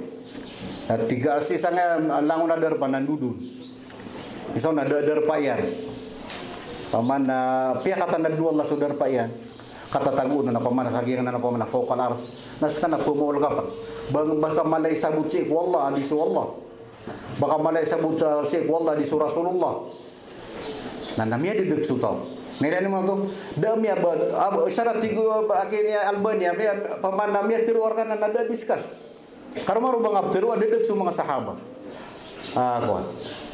Na tig a sii sangkaya langon a darpa na ndodon. Isa on na da-, darpa iyan. Opama na piyakatandad o Allah so darpa iyan. Katatagoon on opama na sa giyangkanan opama na fawqal arsh. Na ska na pmaol ka pn. Ba, ba ka mala i sabot sii ko Allah a di so Allah. Ba ka mala i sabot sa, sii ko Allah a di so Rasulullah. Na, na miyadadag so taw. Na ilay niyo man oto. Da miyaba-, ab-, isa na tig o, ba, aki ini a Albani, a miya, opama na miyatharo a rkana na da discuss. Karoma roo ba nga ptharo a dadag so manga sahaba. Ah, kowan.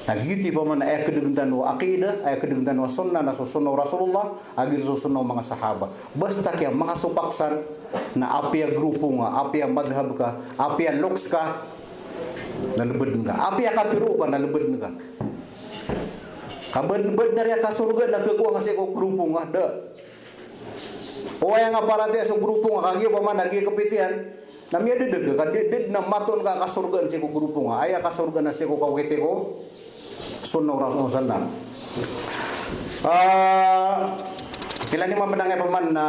Na giyoto i opama na aya kdagn tano a aqidah, aya kdagn tano a sunnah, na so sunnah o Rasulullah, a giyoto so sunnah o manga sahaba. Basta kiyamakasopakay san, na apiya grupo nga, apiya madhab ka, apiya loks ka, na lbdn ka. Apiya katharo ka, na lbdn ka. Ka bad-, badn a riya kasorgaan a khakowa nga sii ko grupo nga, da. O aya nga paratiyaya so grupo nga, kagiya opama na giya kapitiyan, na miyadadag ka, ka di, di na maton ka kasorgaan sii ko grupo nga. Aya kasorgaan na sii ko kaokit ko sunnah o Rasulullah sallam. Ah, ilay niyo man pn angkai opama na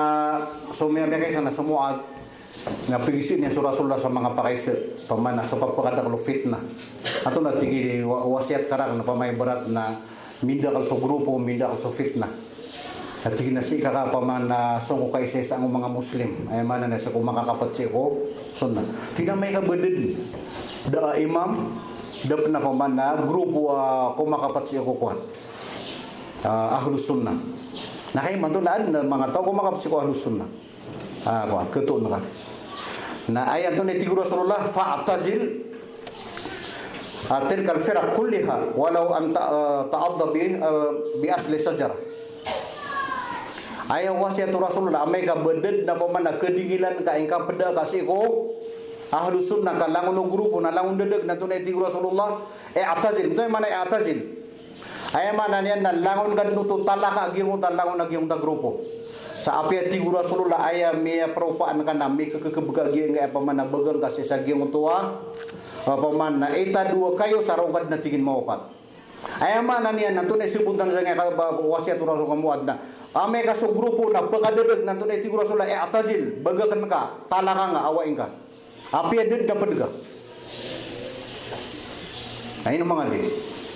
so miya, miyakaisa na so Muadh, na pagizaan iyan so Rasulullah sa manga pakaisa, opama na so kapakadakl o fitnah. Antonaa tig iyan a wa-, wasiyat ka rakn, opama ibarat na mindakl so grupo, mindakl so fitnah. Na tig iyan a sii ka ka opama na song ko kaisaisa o manga Muslim. Aya maana niyan sii ko makakapt sii ko sunnah. Tig iyan a amay ka badn. Da a imam, da pn a opama na grupo a komakapt sii ko kowan. Ah, Ahlus Sunnah. Na kay imanto na adn a manga taw a komakapt sii ko Ahlus Sunnah. Ah, kowan, khatoon ka. Na aya antonaa i tig o Rasulullah, "Fa'tazil ah, tilkal firaq kulliha, walaw an ta-, ah, ta'adda bi, ah, bi asli shajarah. Aya wasiyat o Rasulullah, amay ka ba da dn a pamana kadigilan ka ingka pd ka sii ko Ahlus Sunnah ka langon o grupo na langon dadag na antonaa i tig o Rasulullah, i'tazil. Antonaa i maana i'tazil? Aya maana niyan na langon ka dn oto, talaka a giyangkoto a langon a giyangkoto a grupo. Sa apiya tig o Rasulullah, aya miyaparopaan ka na mikakakabga giyangkaya pamana bagang ka sii sa giyangkoto a, a pamana itado kayo sa roo ka dn a tig iyan mawapat. Aya maana niyan na antonaa i sabot tano sangkaya ka ba wasiyat o Rasul ka Muadh na, amay ka so grupo na pkadadag na antonaa i tig o Rasulullah, i'tazil, baga akn ka, talaka nga, awai ngka. Apiya da dn a pd ka. Na ino mangadi?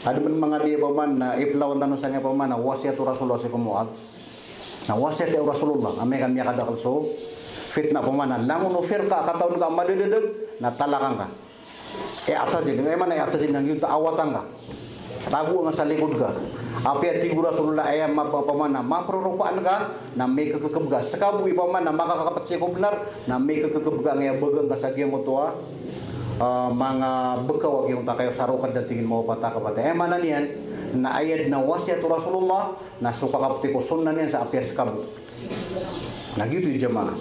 Adn a mangadi a pamana iplawan tano sangkaya pamana wasiyat o Rasulullah sii ko Muadh. Na wasiyat o Rasulullah, amay ka miyakadakl so fitnah a pamana langon o firqa a katawan ka madadadag, na talaka ngka. I'tazil, aya maana i'tazil na giyangkoto a awatan ka. Tagoa nga sa likod ka. Apiya tig o Rasulullah, aya mapa-, pamana maparoropaan ka na mikakakabga. Ska bo i pamana makakakapt sii ko bnar na mikakakabga nga aya bagang ka sa giyangkoto a, ah, manga bkaw a giyangkoto a kayo sa roo ka dn a tig iyan mawapat a kapatay. Aya maana niyan na aya dn a wasiyat o Rasulullah na so kakapti ko sunnah niyan sa apiya ska bo. Na giyoto i jamaah.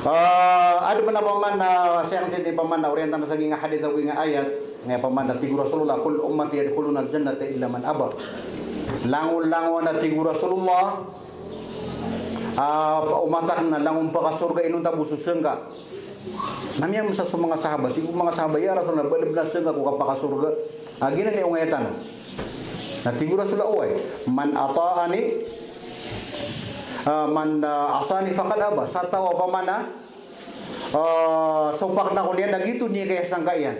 Ah, adn a pamana, siyang sii pamana oriyan tano sa giyangkai a hadith ago giyangkai a ayat, na pamana tig o Rasulullah, "Kullu ummati yadkhulunal jannata illa man aba." Langon-langon a tig o Rasulullah, ah, umat akn na langon pakasorga inonta bo so sangka. Na miyamsa so manga sahabat, tig o manga sahabat, "Ya Rasulullah, ba dn a sangka ko kapakasorga?" A giyanan i ongaya tano. Na tig o Rasulullah, oway, "Man ata'ani, ah, man, ah, asani faqad aba." Sa taw a pamana, ah, sopak akn ko niyan, na giyoto i kiyasangka iyan.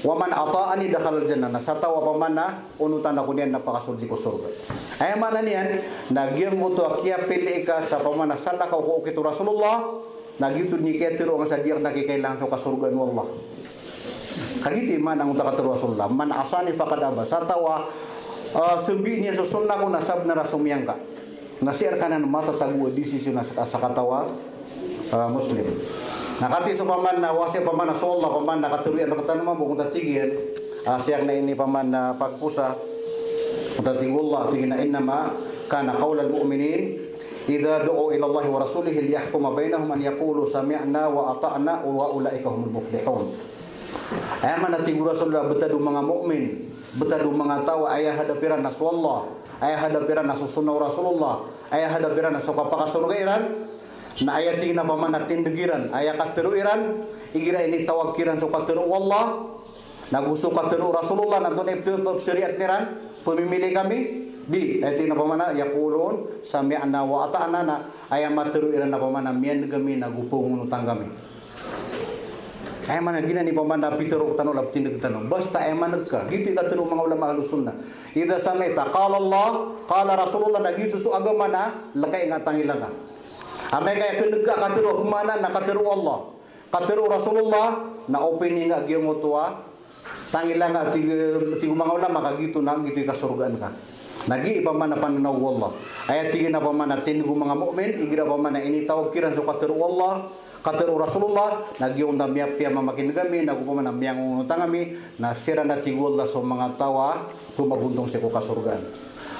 "Wa man ata'ani dakhalal jannah." Na sa taw a pamana onotan ko niyan na pakasold sii ko sorga. Aya maana niyan na giyangkoto a kiyapili ka sa pamana salakaw ko okit o Rasulullah, na giyoto i kiyatharoa nga sa di akn kikailangan so kasorgaan o Allah. Kagiya maana angkoto a katharo o Rasulullah, "Man asani faqad aba." Sa taw a, ah, sambiin iyan so sunnah ko na sabnar a somiyangka. Na sii rkaniyan matatago a desisyon a sa-, sakataw a, ah, Muslim. Na katii so pamana, wasi pamana so Allah, pamana katharo iyan rktano mambo, angkoto a tig iyan, ah, sii akn ini pamana pagposa, angkoto a tig o Allah, tig iyan a, "Innama kana qawlal mu'minin idha du'u ilallahi wa rasulihi liyahkuma baynahum an yaqulu sami'na wa ata'na wa ulaika humul muflihun." Aya maana tig o Rasulullah, btad o manga mu'min, btad o manga taw a aya hadap iran na so Allah, aya hadap iran na so sunnah o Rasulullah, aya hadap iran na so kapakasorga iran, na aya tig iyan a pamana tindg iran, aya katharo iran, igira initawag kiran so katharo o Allah, nago so katharo o Rasulullah, na antonaa i pd-, pd-, psariat iran, pmimili kami, di, aya tig iyan a pamana, yaqulun, sami'na wa ata'na, na aya matharo iran a pamana, miyandg ami, nago pangonotan kami. Aya maana giyanan i pamana pitharo tano, la ptindg tano. Basta aya maana ka, giyoto i katharo o manga ulama Ahlus Sunnah. Idha sami'ta qala Allah, qala Rasulullah, na giyoto so agama na lkay nga, tangila nga. Amay ka aya kndg ka a katharo, pmaana na katharo o Allah, katharo o Rasulullah, na opinion nga giyangkoto a tangila nga, tig, tig o manga ulama, ka giyoto na, giyoto i kasorgaan ka. Na giya i pamana pananaw o Allah. Aya tig iyan a pamana tindg o manga mu'min, igira pamana initawag kiran so katharo o Allah, katharo o Rasulullah, na giyangkoto a miyapiya mamakindg ami, nago pamana miyangonotan ami, na siran a tig o Allah so manga taw a pmagontong sii ko kasorgaan.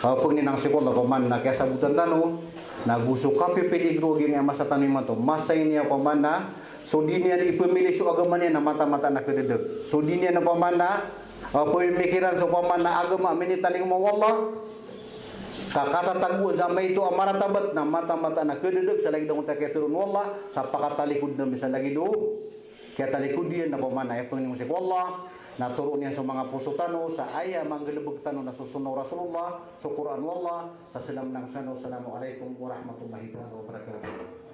Ah, pangnin ang sii ko Allah pamana kiyasabotan tano, nago so kapipiligro giyangkaya masa tano imanto. Masa ini a pamana, so di niyan ipmili so agama niyan na mataan-mataan a khadadag. So di niyan a pamana, ah, pmimikiran so pamana agama a minitalingoma o Allah, ka katatagoan sa maito a maratabat na mataan-mataan a khadadag sa lagid angkoto a kiyatharoon o Allah, sa pakatalikod ami sa lagid o kiyatalikod iyan a pamana. Aya pangnin ko sii ko Allah na toroon iyan so manga poso tano sa aya manggalbk tano na so sunnah o Rasulullah, so Qur'an o Allah, sa salam nang sano. Assalamu alaikum warahmatullahi taala wabarakatuh.